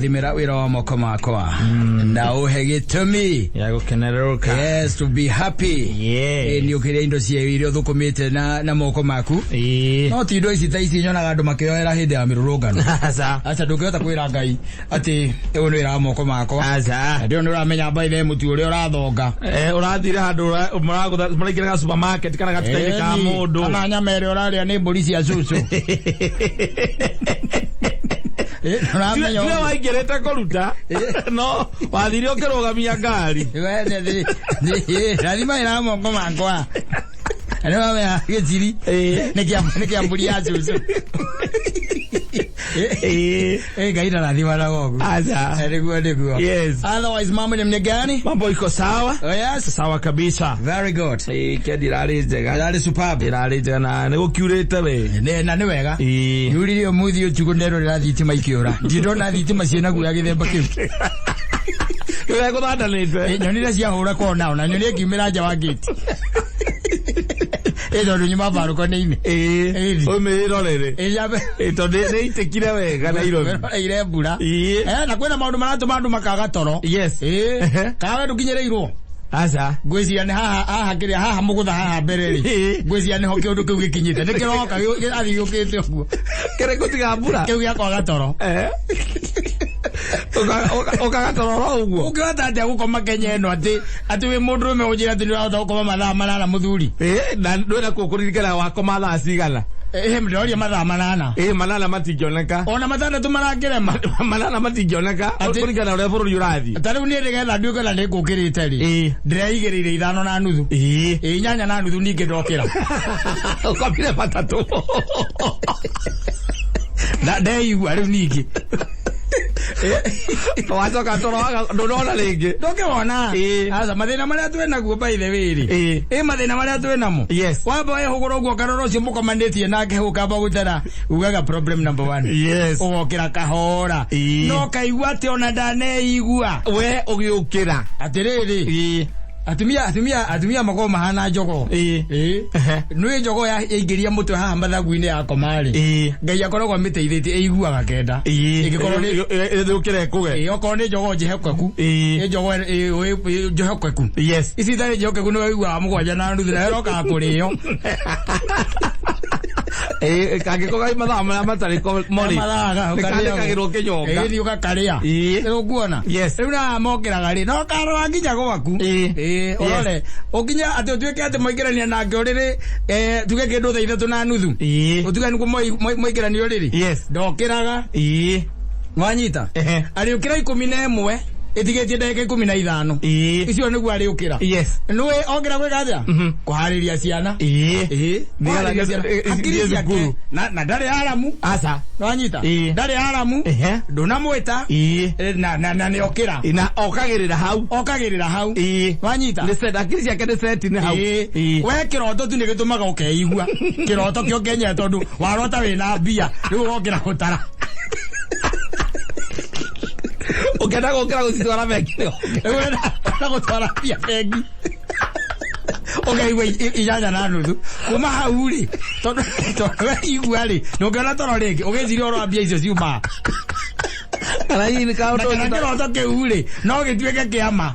S1: Thimĩra wĩra wa moko makwa na ũhe gĩtũmi
S2: Ya gũkenererũka.
S1: Yes, to be happy. Nĩ ũkĩrĩa indo cia iria ũthũkũmĩte na moko maku. No ti indo ici ta ici nyonaga andũ makĩoera hĩndĩ ya mĩrũrũngano.
S2: Aca.
S1: Aca, ndũngĩhota kwĩra Ngai atĩ ũyũ nĩ wĩra wa moko makwa.
S2: Aca.
S1: Na ndĩo nĩ ũramenya mbaithe mũtu ũrĩa ũrathonga.
S2: Ũrathire handũ mũraingĩra ga supermarket kana gatuka-inĩ ka mũndũ.
S1: Kana nyama ĩrĩa ũrarĩa nĩ mbũri cia cũcũ. Ũramenya
S2: Tiwe
S1: ũguo.
S2: waingĩrĩte kũruta no wathire ũkĩrũgamia ngari.
S1: Rathima wĩra wa moko makwa. Na nĩ ũramenya gĩciri nĩ kĩa mbũri ya cũcũ. Ngai ndarathimanaga ũguo.
S2: Aca.
S1: Nĩguo nĩguo.
S2: Yes.
S1: Otherwise mambo ni gani?
S2: Mambo iko sawa.
S1: Oh yes.
S2: Sawa kabisa.
S1: Very good.
S2: Weekend irarĩ njega.
S1: Irarĩ superb.
S2: Irarĩ njega na nĩ gũkiurĩte we.
S1: Na nĩ wega. Yuririe ũmũthĩ ũtukũ nderorera thitima ikĩũra. Ndindona thitima ciĩna guoya gĩthemba kĩu.
S2: Kĩrĩa gũthandanĩte.
S1: Nyonire ciahũra kona ona nyonire ngiumĩra nja wa gate. Tondũ nyuma mbarũko-inĩ.
S2: Ũmĩrorere. Tondũ nĩ itĩkire wega Nairobi.
S1: Ire mbura. Na kwĩna maũndũ maratũma andũ makaga toro.
S2: Yes.
S1: Kana we ndũkinyĩrĩirwo?
S2: Aca.
S1: Ngwĩciria nĩ haha haha kĩrĩa haha mũgũtha haha mbere rĩ. Ngwĩciria nĩho kĩũndũ kĩu gĩkinyĩte. Nĩ kĩroka gĩrathiĩ gĩũkĩte ũguo.
S2: Kĩrĩkũ tiga mbura?
S1: Kĩu gĩa kwaga toro.
S2: Ũkaga toro oro ũguo.
S1: Ũngĩhota atĩa gũkoma Kenya ĩno atĩ wĩ mũndũrũme ũnjĩre atĩ nĩũrahota gũkoma mathaa 8 mũthuri?
S2: Na ndwĩna kũ kũririkana wakoma thaa cigana?
S1: Ndĩroria mathaa 8.
S2: 8 matingĩoneka.
S1: Ona 6 marakĩrema.
S2: 8 matingĩoneka kũringana na ũrĩa bũrũri ũrathiĩ.
S1: Ta rĩu niĩ nĩgetha nduĩke na nĩngũkĩrĩte rĩ, ndĩreigĩrĩire 5:30. 8:30 ningĩ ndokĩra.
S2: Ũkomire 3.
S1: Na ndeigua rĩu ningĩ.
S2: Wacoka toro ndũnona rĩngĩ.
S1: Ndũngĩwona. Aca, mathĩna marĩa twĩnaguo by the way rĩ. Mathĩna marĩa twĩnamo.
S2: Yes.
S1: Wamba wĩhũgũra ũguo ũkarora ũcio mũkomanĩtie nake hau ũkamba gũtara ugaga problem number 1.
S2: Yes.
S1: Ũgokĩra kahora. No kaigua atĩ ona ndaneigua.
S2: We ũgĩũkĩra.
S1: Atĩrĩrĩ. Atumia makoragwo mahana njogoo. Nĩ njogoo yaingĩria mũtwe haha mathagu-inĩ yakoma rĩ. Ngai akoragwo amĩteithĩtie ĩiguaga kenda. Ĩngĩkorwo nĩ
S2: ĩthũkĩre ĩkũge.
S1: Okorwo nĩ njogoo njĩhokeku. Nĩ njogoo njĩhokeku.
S2: Yes.
S1: Ici itarĩ njĩhokeku nĩ waiguaga 7:30 na ĩrokaga kũrĩo.
S2: Kangĩkorwo kai mathaa marĩa matarĩ morĩ. Nĩkandĩkagĩrwo kĩnyonga.
S1: Nĩ ũgakarĩa. Nĩ ũkuona.
S2: Yes.
S1: Rĩu na mokĩraga rĩ, no karora nginya gwaku. Ũrore. Ũkinya atĩ ũtuĩke atĩ mwaingĩrania nake ũrĩrĩ, tuge kĩndũ thaa 3:30. Ũtuge nĩguo mwaingĩranio ũrĩrĩ.
S2: Yes.
S1: Ndokĩraga. Wanyita. Arĩũkĩra 11 ĩtigĩtie ndagĩka 15. Icio nĩguo arĩũkĩra.
S2: Yes.
S1: Nĩwe okĩra gwĩka atĩa? Kũharĩria ciana. Kũharĩria ciana. Hakiri ciake. Na ndarĩ aramu.
S2: Aca.
S1: Nĩwanyita? Ndarĩ aramu. Ndũnamwĩta. Na nĩokĩra.
S2: Na okagĩrĩra hau.
S1: Okagĩrĩra hau. Wanyita?
S2: Nĩ set, hakiri ciake nĩ set nĩ hau.
S1: We kĩroto tu nĩgĩtũmaga ũkeigua. Kĩroto kĩo kĩenyewe tondũ warota wĩna mbia, rĩu ũgokĩra gũtara.
S2: Ũkĩenda gũkĩra gũcitwara bengi.
S1: Ũrenda gũtwara mbia bengi. Ũkaigua 8:30. Kuma hau rĩ, tondũ weigua rĩ, ndũngĩona toro rĩngĩ, ũgĩciria ũhoro wa mbia icio ciumaga.
S2: Kana hihi nĩ kaũndũ
S1: Na kana kĩroto kĩu rĩ, no gĩtuĩke kĩa ma.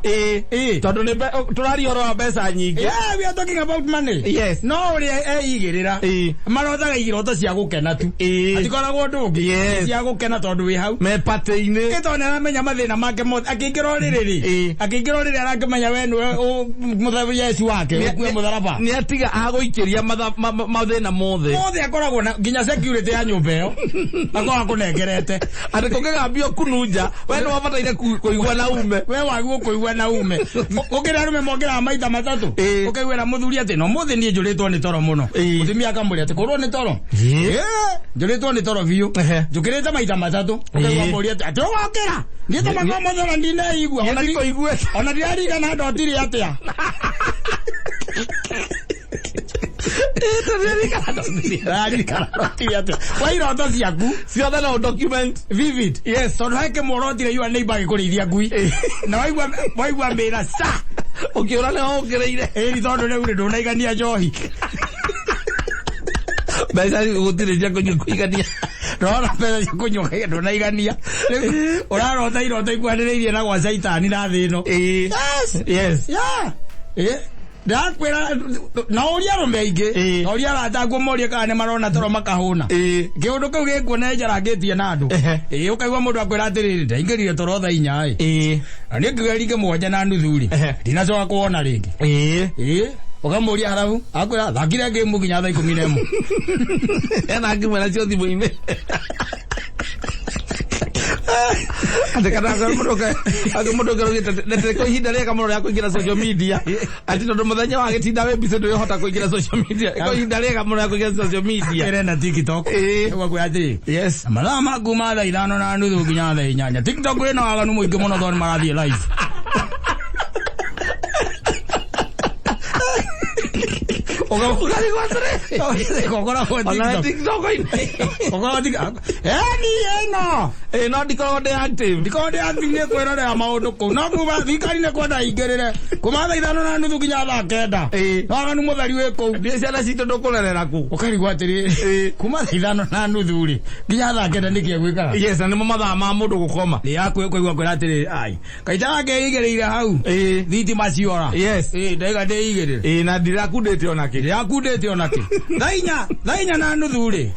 S2: Tondũ nĩ tũraria ũhoro wa mbeca nyingĩ.
S1: Yeah, we are talking about money.
S2: Yes.
S1: No ũrĩa eigĩrĩra. Marotaga iroto cia gũkena tu. Hatikoragwo ũndũ ũngĩ.
S2: Yes.
S1: Cia gũkena tondũ wĩ hau.
S2: Me party-inĩ.
S1: Ĩ tondũ nĩaramenya mathĩna make mothe. Akĩingĩra ũrĩrĩ rĩ. Akĩingĩra ũrĩrĩ arakĩmenya we nĩwe Yesu wake, ũkue mũtharaba.
S2: Nĩ atiga agũikĩria mathĩna mothe.
S1: Mothe akoragwo na nginya security ya nyũmba ĩyo. Akoragwo akũnengerete.
S2: Atĩ kũngĩgambio kuno kunu nja we nĩ wabataire kũigua na ume.
S1: We wagwo kũigua na ume ũkĩra arũme mongeraga maita matatũ.
S2: Ĩĩ.
S1: Ũkaiguĩra mũthuri atĩ no mũthĩ niĩ njũrĩtwo nĩ toro mũno.
S2: Ĩĩ.
S1: Mũtumia akamũrĩa atĩ kũrwo nĩ toro.
S2: Ĩĩ.
S1: Ĩĩ, njũrĩtwo nĩ toro biũ.
S2: Ehe.
S1: Njũkĩrĩte maita matatũ. Ũkaigua
S2: Ĩĩ.
S1: mũria atĩ atĩ ũgokĩra niĩ ta makomothe ndinaigua.
S2: Niĩ ndikũiguĩte.
S1: Ona ndirarigana ndotire atĩa. Ndirarigana ndotire atĩa wa iroto ciaku
S2: ciothe no document.
S1: Vivid.
S2: Yes.
S1: Tondũ he kĩmwe ũrotire yua neighbor agĩkũrĩithia ngui na waigua mĩra ca.
S2: Ũkĩũra nĩ ũkĩrĩire.
S1: Ĩri tondũ rĩu rĩ ndũnaigania njohi.
S2: Mbeca gũtirĩ cia kũnyua kũigania.
S1: Ndona mbeca cia kũnyua kaigania ndũnaigania. Rĩu ũrarota iroto ikuhanĩrĩirie na gwa caitani na thĩ ĩno.
S2: Ĩĩ.
S1: Yes.
S2: Yes.
S1: Yeah. Ĩ, ndakwĩra na ũria arũme aingĩ.
S2: Ĩĩ.
S1: Na ũria arata akuo morie kana nĩ marona toro makahũna.
S2: Ĩĩ.
S1: Kĩũndũ kĩu gĩkuo nĩ njarangĩtie na andũ.
S2: Ehe.
S1: Ĩĩ, ũkaigua mũndũ akwĩra atĩrĩrĩ, ndaingĩrire toro thaa 4 ĩ.
S2: Ĩĩ.
S1: Na niĩ ngiuga ringe 7:30 rĩ,
S2: Ehe.
S1: ndinacoka kuona rĩngĩ.
S2: Ĩĩ.
S1: Ĩĩ, ũkamũria harabu akwĩra thakire ngĩmu nginya thaa 11.
S2: Ena ngimwe nacio thimũ-inĩ atĩ kana angĩ mũndũ ũngĩ nĩtĩko ihinda rĩega mũno rĩa kũingĩra social media atĩ tondũ mũthenya wa gĩtinda wĩ busy ndũrĩhota kũingĩra social media ĩko ihinda rĩega mũno rĩa kũingĩra social media.
S1: Ĩrenda TikTok.
S2: Ĩĩ.
S1: Ũgakwĩra atĩrĩ,
S2: Yes.
S1: mathaa ma kuma thaa 5:30 nginya thaa 8 TikTok ĩna waganu mũingĩ mũno tondũ nĩ marathiĩ live.
S2: Ũkarigwo atĩrĩ,
S1: Ũkoragwo
S2: ona
S1: TikTok.
S2: TikTok-inĩ.
S1: Ũkoragwo TikTok. Eni ĩno.
S2: Ĩĩ, no ndikoragwo ndĩ active.
S1: Ndikoragwo ndĩ active nĩ kwĩrorera maũndũ kũu. No kuma thirikari nĩ kwenda ingĩrĩre. Kuma thaa 5:30 nginya thaa 9.
S2: Ĩĩ.
S1: Waganu mũtheri wĩ kũu.
S2: Ndiĩ ciana citũ ndũkũrerera kũ?
S1: Ũkarigwo atĩrĩ, kuma thaa 5:30 rĩ nginya thaa 9 nĩkĩĩ gwĩkaga?
S2: Yes, na nĩmo mathaa ma mũndũ gũkoma.
S1: Nĩ yakwe kũigua kwĩra atĩrĩ, ai kaita keigĩrĩire hau.
S2: Ĩĩ.
S1: Thitima ciora.
S2: Yes.
S1: Ĩĩ, ndaiga ndĩigĩrĩre.
S2: Ĩĩ, na ndirakundĩte onakĩ.
S1: Ndĩrakundĩte onakĩ. Thaa 4:30 rĩ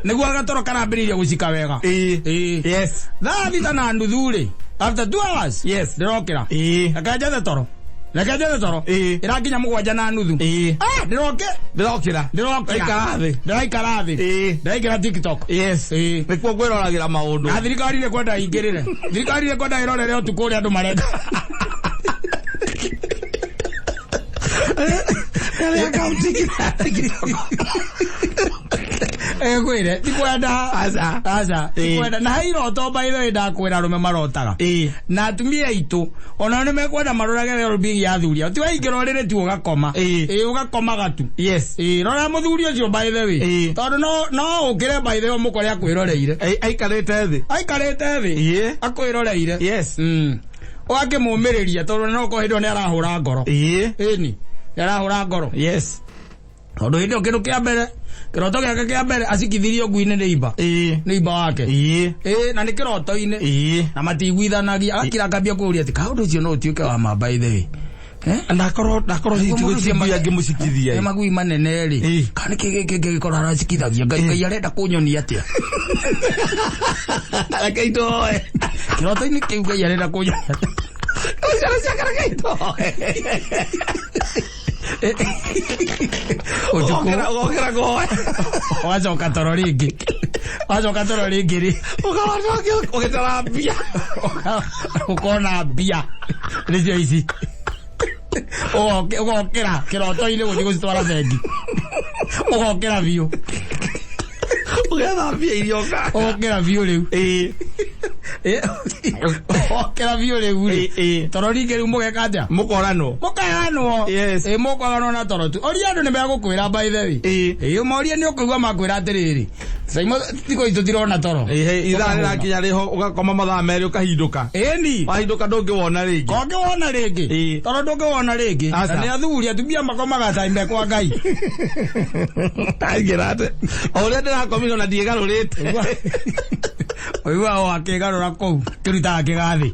S1: nĩguo gatoro karambĩrĩirie gũcika wega.
S2: Ĩĩ.
S1: Ĩĩ.
S2: Yes.
S1: Thaa 6:30 rĩ, after 2 hours,
S2: Yes.
S1: ndĩrokĩra.
S2: Ĩĩ.
S1: Reke njethe toro, reke njethe toro.
S2: Ĩĩ.
S1: Ĩrakinya 7:30.
S2: Ĩĩ.
S1: Ah, ndĩroke.
S2: Ndĩrokĩra.
S1: Ndĩrokĩra.
S2: Ndĩraikara thĩ.
S1: Ndĩraikara thĩ.
S2: Ĩĩ.
S1: Ndĩraingĩra TikTok.
S2: Yes.
S1: Ĩĩ.
S2: Nĩkuo ngwĩroragĩra maũndũ.
S1: Na thirikari nĩ kwenda ingĩrĩre, thirikari nĩ kwenda ĩrorere ũtukũ ũrĩa andũ mareka. Ĩkwĩre tikwenda.
S2: Aca.
S1: Aca.
S2: Ĩĩ.
S1: Tikwenda na he iroto by the way ndakwĩra arũme marotaga.
S2: Ĩĩ.
S1: Na atumia aitũ onao nĩ mekwenda marorage well-being ya athuri ao. Ti waingĩra ũrĩrĩ tu ũgakoma.
S2: Ĩĩ.
S1: Ĩĩ, ũgakomaga tu.
S2: Yes.
S1: Ĩĩ, rora mũthuri ũcio by the way.
S2: Ĩĩ.
S1: Tondũ no ũkĩre by the way mũkore akwĩroreire.
S2: Aikarĩte thĩ.
S1: Aikarĩte thĩ.
S2: Ĩĩ.
S1: Akwĩroreire.
S2: Yes.
S1: Ũgakĩmũmĩrĩria tondũ no ũkorwo hĩndĩ ĩyo nĩ arahũra ngoro.
S2: Ĩĩ.
S1: Ĩni nĩ arahũra ngoro.
S2: Yes.
S1: Tondũ hĩndĩ ĩyo kĩndũ kĩa mbere, kĩroto gĩake kĩa mbere acikithirio ngui-inĩ nĩ imba.
S2: Ĩĩ.
S1: Nĩ imba wake.
S2: Ĩĩ.
S1: Ĩĩ, na nĩ kĩroto-inĩ.
S2: Ĩĩ.
S1: Na matiguithanagia agakira akambia kũũria atĩ kaũndũ ũcio no ũtuĩke wa ma by the way. Eh?
S2: Ndakorwo hihi tigũcingui angĩmũcikithia.
S1: Nĩ magui manene rĩ.
S2: Ĩĩ.
S1: Kana nĩkĩ gĩkĩ kĩngĩkorwo aracikithagia? Ngai Ngai arenda kũnyonia atĩa?
S2: Reke itoe.
S1: Kĩroto-inĩ kĩu Ngai arenda kũnyonia atĩa?
S2: Ciana ciake reke itoe.
S1: Ũtukũ
S2: Ũgokĩra kũhoya.
S1: wacoka toro rĩngĩ. Wacoka toro rĩngĩ rĩ.
S2: Ũkarota ũgĩtara mbia.
S1: Ũkona mbia. Nĩcio ici. Ũgokĩra kĩroto-inĩ gũthiĩ gũcitwara bengi. Ũgokĩra biũ.
S2: Ũgetha mbia iria ũka.
S1: Ũgokĩra biũ rĩu.
S2: Ĩĩ.
S1: Ũgokĩra biũ rĩu rĩ.
S2: Ĩĩ.
S1: Toro rĩngĩ rĩu mũgeka atĩa?
S2: Mũkoranwo.
S1: Mũkayanwo.
S2: Yes.
S1: Ĩĩ, mũkoranwo na toro tu. Ũria andũ nĩ megũkwĩra by the way.
S2: Ĩĩ.
S1: Ĩĩ, ũmorie nĩ ũkũigua makwĩra atĩrĩrĩ, Saimo thikũ ici tũtirona toro.
S2: Ĩĩ, ithaa rĩrakinya rĩho ũgakoma mathaa merĩ ũkahindũka.
S1: Ĩni.
S2: Wahindũka ndũngĩwona rĩngĩ.
S1: Kongĩwona rĩngĩ.
S2: Ĩĩ.
S1: Toro ndũngĩwona rĩngĩ.
S2: Aca.
S1: Na nĩ athuri atumia makomaga time kwa Ngai.
S2: Ndangĩra atĩ o ũrĩa ndĩrakomire ona ndiĩgarũrĩte.
S1: Ũiguaga o akĩgarũra kũu kĩrutaga kĩgathĩ.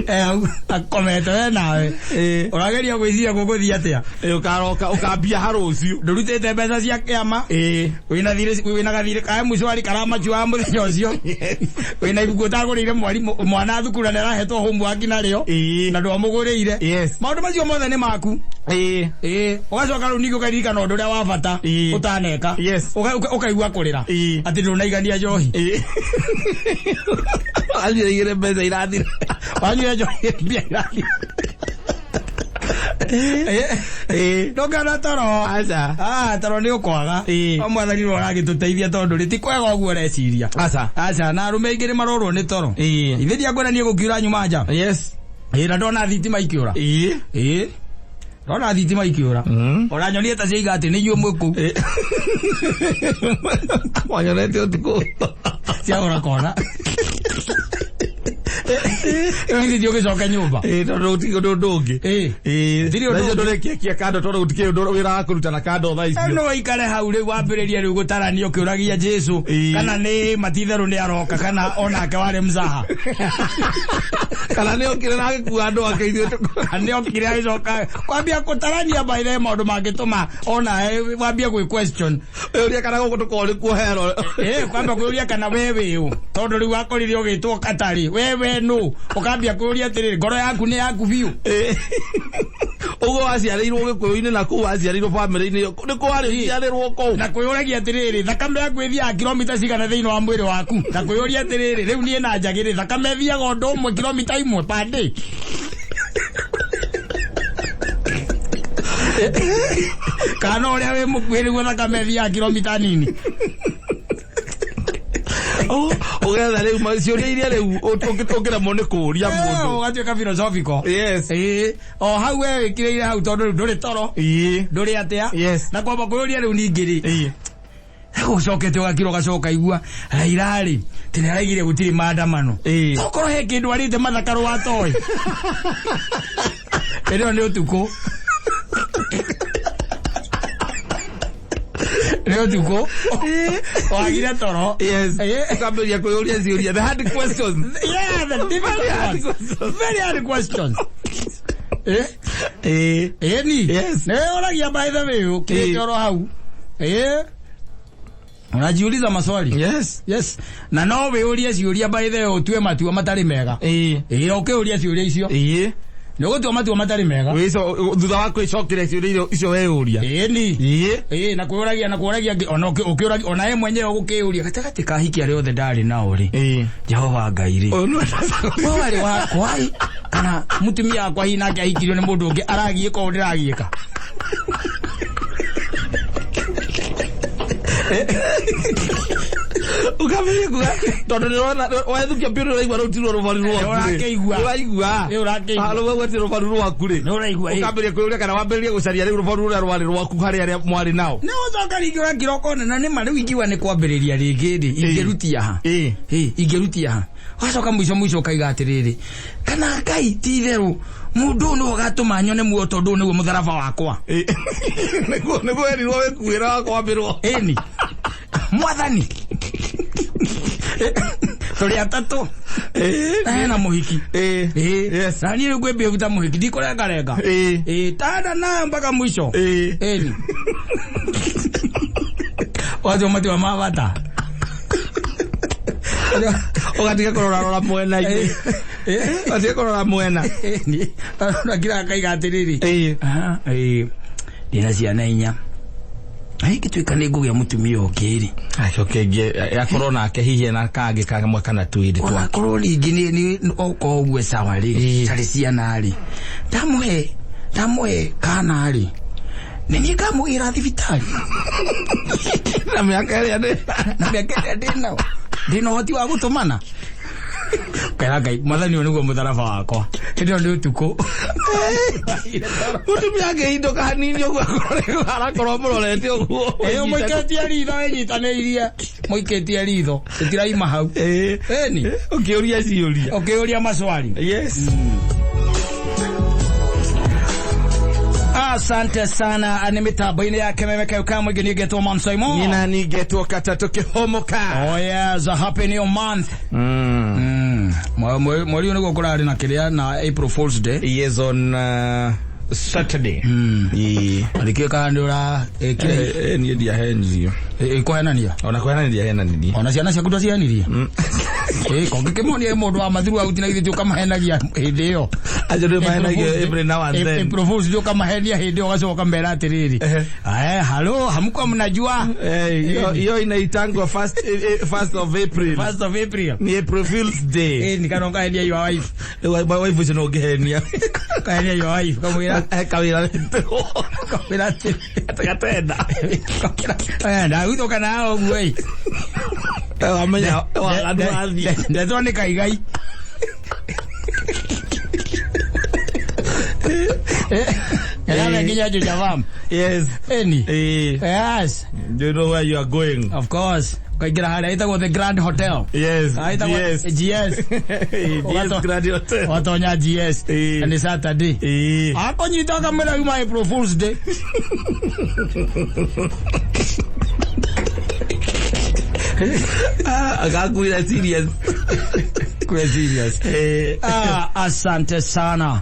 S1: Eh, akomete we nawe.
S2: Ĩĩ.
S1: Ũrageria gwĩciria gũgũthiĩ atĩa?
S2: Ĩ, ũkaroka ũkambia harũciũ.
S1: Ndũrutĩte mbeca cia kĩama.
S2: Ĩĩ.
S1: Wĩna thirĩ, wĩna gathirĩ ka mshwari karamachua mũthenya ũcio. Wĩna ibuku ũtagũrĩire mwarimũ mwana thukuru na nĩarahetwo homework narĩo.
S2: Ĩĩ.
S1: Na ndwamũgũrĩire.
S2: Yes.
S1: Maũndũ macio mothe nĩ maku.
S2: Ĩĩ.
S1: Ĩĩ, ũgacoka rĩu ningĩ ũkaririkana ũndũ ũrĩa wa bata
S2: Ĩĩ.
S1: ũtaneka.
S2: Yes.
S1: Ũkaigua kũrĩra.
S2: Ĩĩ.
S1: Atĩ ndũnaigania njohi.
S2: Ĩĩ. Wanyuire mbeca irathira.
S1: Wanyuire njohi mbia irathira.
S2: Ĩĩ.
S1: Ndũngĩona toro.
S2: Aca.
S1: Ah, toro nĩ ũkwaga.
S2: Ĩĩ.
S1: No mwathani nĩwe ũragĩtũteithia tondũ rĩ ti kwega ũguo ũreciria.
S2: Aca.
S1: Aca, na arũme aingĩ nĩ marorwo nĩ toro.
S2: Ĩĩ.
S1: Ithe ndiakwĩra niĩ gũkiura nyuma nja.
S2: Yes.
S1: Ĩĩ, na ndona thitima ikĩũra.
S2: Ĩĩ.
S1: Ĩĩ. Ndona thitima ikĩũra. Ũranyonie ta ciaiga atĩ nĩ inyuĩ mwĩ kũu.
S2: Ĩĩ. Wanyonete ũtukũ.
S1: Ciahũra kona. Ĩyo githĩ ũgĩcoke nyũmba.
S2: Ĩĩ, tondũ gũtirĩ ũndũ ũngĩ.
S1: Ĩĩ.
S2: Ĩĩ.
S1: Gũtirĩ ũndũ
S2: Na
S1: ũngĩ.
S2: ndũrekia kando tondũ gũtikĩrĩ ũndũ wĩra wa kũruta na kando thaa icio.
S1: No waikare hau rĩu wambĩrĩrie rĩu gũtarania ũkĩũragia Jesu
S2: Ĩĩ.
S1: kana nĩ matitherũ nĩ aroka kana onake warĩ mzaha.
S2: Kana nĩ okire na agĩkua andũ ake ithuĩ
S1: Nĩ okire agĩcoka kwambia gũtarania by the way maũndũ mangĩtũma ona wambie gwĩ question.
S2: Ũria kana gũkũ tũkorwo nĩ kuo hero.
S1: Ĩĩ, kwamba kwĩũria kana we wĩ ũ, tondũ rĩu wakorire ũgĩtwo katarĩ we nũ, ũkambia kwĩũria atĩrĩrĩ, ngoro yaku nĩ yaku biũ.
S2: Ĩĩ. Ũguo waciarĩirwo gĩkũyũ-inĩ na kũu waciarĩirwo bamĩrĩ-inĩ ĩyo nĩ kwarĩ ũciarĩrwo kũu.
S1: Na kwĩyũragia atĩrĩrĩ, thakame yaku ĩthiaga kilomita cigana thĩinĩ wa mwĩrĩ waku? Na kwĩyũria atĩrĩrĩ, rĩu niĩ na njagĩrĩ thakame ĩthiaga ũndũ ũmwe kilomita imwe per day? Kana ũrĩa wĩ mũkuhĩ nĩguo thakame ĩthiaga kilomita nini?
S2: Ũgetha rĩu ciũria iria rĩu ũngĩremwo nĩ kũũria mũndũ.
S1: Ũgatuĩka philosophical.
S2: Yes.
S1: Ĩĩ, o hau we wĩkĩrĩire hau tondũ rĩu ndũrĩ toro.
S2: Ĩĩ.
S1: Ndũrĩ atĩa.
S2: Yes.
S1: Na kwamba kwĩyũria rĩu ningĩ rĩ,
S2: Ĩĩ.
S1: ũcokete ũgakira ũgacoka igua Raila rĩ tene araigire gũtirĩ maandamano.
S2: Ĩĩ.
S1: Tokorwo he kĩndũ arĩte mathakarũ watoĩ. Ĩno nĩ ũtukũ. Nĩ ũtukũ. Wagire toro.
S2: Yes.
S1: Ĩĩ.
S2: Ũkambĩrĩria kwĩyũria ciũria the hard questions.
S1: Yeah, the difficult
S2: Very hard
S1: ones.
S2: questions.
S1: Very hard questions. Eh?
S2: Ĩĩ.
S1: Ĩĩ ni.
S2: Yes.
S1: Nĩ ũragia by the way ũkĩrĩte oro hau. Ĩĩ. Unajiuliza maswali.
S2: Yes.
S1: Yes. Na no wĩũrie ciũria by the way ũtue matua matarĩ mega.
S2: Ĩĩ.
S1: Ĩĩ, ũkĩũria ciũria icio.
S2: Ĩĩ.
S1: Nĩ ũgũtua matua matarĩ mega.
S2: Wĩco thutha wa kwĩcokeria ciũria icio weyũria.
S1: Ĩĩ ni.
S2: Ĩĩ.
S1: Ĩĩ, na kwĩũragia na kwĩũragia ona ũkĩũragia ona we mwenyewe ũgũkĩũria gatagatĩ ka hiki arĩa othe ndarĩ nao rĩ.
S2: Ĩĩ.
S1: Jehova Ngai rĩ.
S2: Ũyũ nĩwe
S1: We warĩ wakwa ĩ, kana mũtumia wakwa hihi nake ahikirio nĩ mũndũ ũngĩ aragiĩka ũũ ndĩragiĩka.
S2: Ũkambĩrĩria kuga tondũ nĩũrona wethukia biũ nĩũraigua rũu ti ruo rũbaru rwaku rĩ.
S1: Ũrakĩigua.
S2: Ũraigua.
S1: Ĩ, ũrakĩigua.
S2: Ah, rũu ti rũbaru rwaku rĩ.
S1: Nĩ ũraigua, ĩ.
S2: Ũkambĩrĩria kwĩyũria kana wambĩrĩrie gũcaria rĩu rũbaru rũrĩa rwarĩ rwaku harĩ arĩa mwarĩ nao.
S1: Nĩ ũcoka rĩngĩ ũrakira ũkona na nĩ ma rĩu ingiuga nĩ kwambĩrĩria rĩngĩ rĩ, ingĩrutia ha?
S2: Ĩ.
S1: Ĩ, ingĩrutia ha? Ũgacoka mũico mũico ũkaiga atĩrĩrĩ, kana Ngai ti itherũ mũndũ ũyũ nĩwe ũgatũma nyone muoyo tondũ ũyũ nĩguo mũtharaba wakwa.
S2: Ĩ. Nĩguo nĩguo werirwo wĩkuĩra wa kwambĩrwo.
S1: Ĩni. Mwathani. Tũrĩ atatũ.
S2: Ĩ.
S1: Na hena mũhiki.
S2: Ĩ.
S1: Ĩ.
S2: Yes.
S1: Na niĩ rĩu ngwĩmbia ta mũhiki ndikũrengarenga.
S2: Ĩ.
S1: Ĩ, tanda nayo mpaka mwisho.
S2: Ĩ.
S1: Ĩni. Watua matua ma bata.
S2: Ũgatiga kũrora rora mwena-inĩ. Ũgatiga kũrora mwena.
S1: Ĩni. Ũrakira akaiga atĩrĩrĩ.
S2: Ĩ.
S1: Aha, ĩ. Ndĩna ciana inya. Ingĩtuĩka nĩ ngũgĩa mũtumia ũngĩ rĩ.
S2: Acoke ingĩ akorwo nake hihi ena kangĩ kamwe kana twĩrĩ twake.
S1: Onakorwo rĩngĩ nĩ okorwo ũguo sawa rĩ,
S2: Ĩ.
S1: tarĩ ciana rĩ. Ndamũhe kana rĩ. Nĩ niĩ ngamũgĩra thibitarĩ.
S2: Na mĩaka ĩrĩa ndĩ.
S1: Na mĩaka ĩrĩa ndĩ nao. Ndĩna ũhoti wa gũtũmana. Kera Ngai, mwathani ũyũ nĩguo mũtharaba wakwa. Hĩndĩ ĩyo nĩ ũtukũ.
S2: Mũtumia angĩhindũka hanini ũguo arakorwo mũrorete ũguo.
S1: Ĩĩ, mũikĩtie ritho ĩnyitanĩirie. Mũikĩtie ritho. Tũtiraima hau.
S2: Ĩ.
S1: Ĩni.
S2: Ũkĩũria ciũria.
S1: Ũkĩũria maswali.
S2: Yes.
S1: Asante sana nĩ mĩtambo-inĩ ya Kememe kau ka mũingĩ niĩ ngetwo Man Simon.
S2: Nina ningetwo katatũ kĩhomoka.
S1: Oh yes, a happy new month. Mweri ũyũ nĩguo kũrarĩ na kĩrĩa na April Fools Day.
S2: Yes, on Saturday. Ĩĩ.
S1: Arĩkĩo kana nĩ ũra ĩkire?
S2: Niĩ ndiahenirio.
S1: Ĩkũhenania.
S2: Ona kũhenania ndiahenanirie.
S1: Ona ciana ciaku ndwacihenirie? Kongĩkĩmonia mũndũ wa mathiru auti na githĩ ti ũkamahenagia hĩndĩ ĩyo?
S2: Acio nĩ mahenagio every now and then.
S1: April Fools Day ũkamahenia hĩndĩ ĩyo, ũgacoka ũkamera atĩrĩrĩ, "Halo, hamkuwa mnajua."
S2: Hiyo inaitangwa first of April.
S1: First of April.
S2: Ni April Fools Day.
S1: Ni kana ũkahenia your wife.
S2: Rĩu my wife ũcio no ũngĩhenia.
S1: Ũkahenia your wife kamwĩra
S2: Kawĩra
S1: kamwĩra atĩ
S2: gatenda.
S1: Ndagwithũka nawe ũguo ĩ.
S2: Wamenya waganu wathiĩ.
S1: Ndetwo nĩ kaigai. Ngarame nginya Juja Farm.
S2: Yes.
S1: Eni.
S2: Eh.
S1: Yes.
S2: You know where you are going.
S1: Of course. Ukaingĩra harĩa ĩtagwo the Grand Hotel.
S2: Yes.
S1: Ah, ĩtagwo
S2: GS.
S1: GS.
S2: GS Grand Hotel.
S1: Watonya GS.
S2: Eh.
S1: Na nĩ Saturday.
S2: Eh.
S1: Akũnyita akamwĩra yuma April Fools Day.
S2: Ah, akakuira serious.
S1: Kwa serious.
S2: Eh.
S1: Ah, asante sana.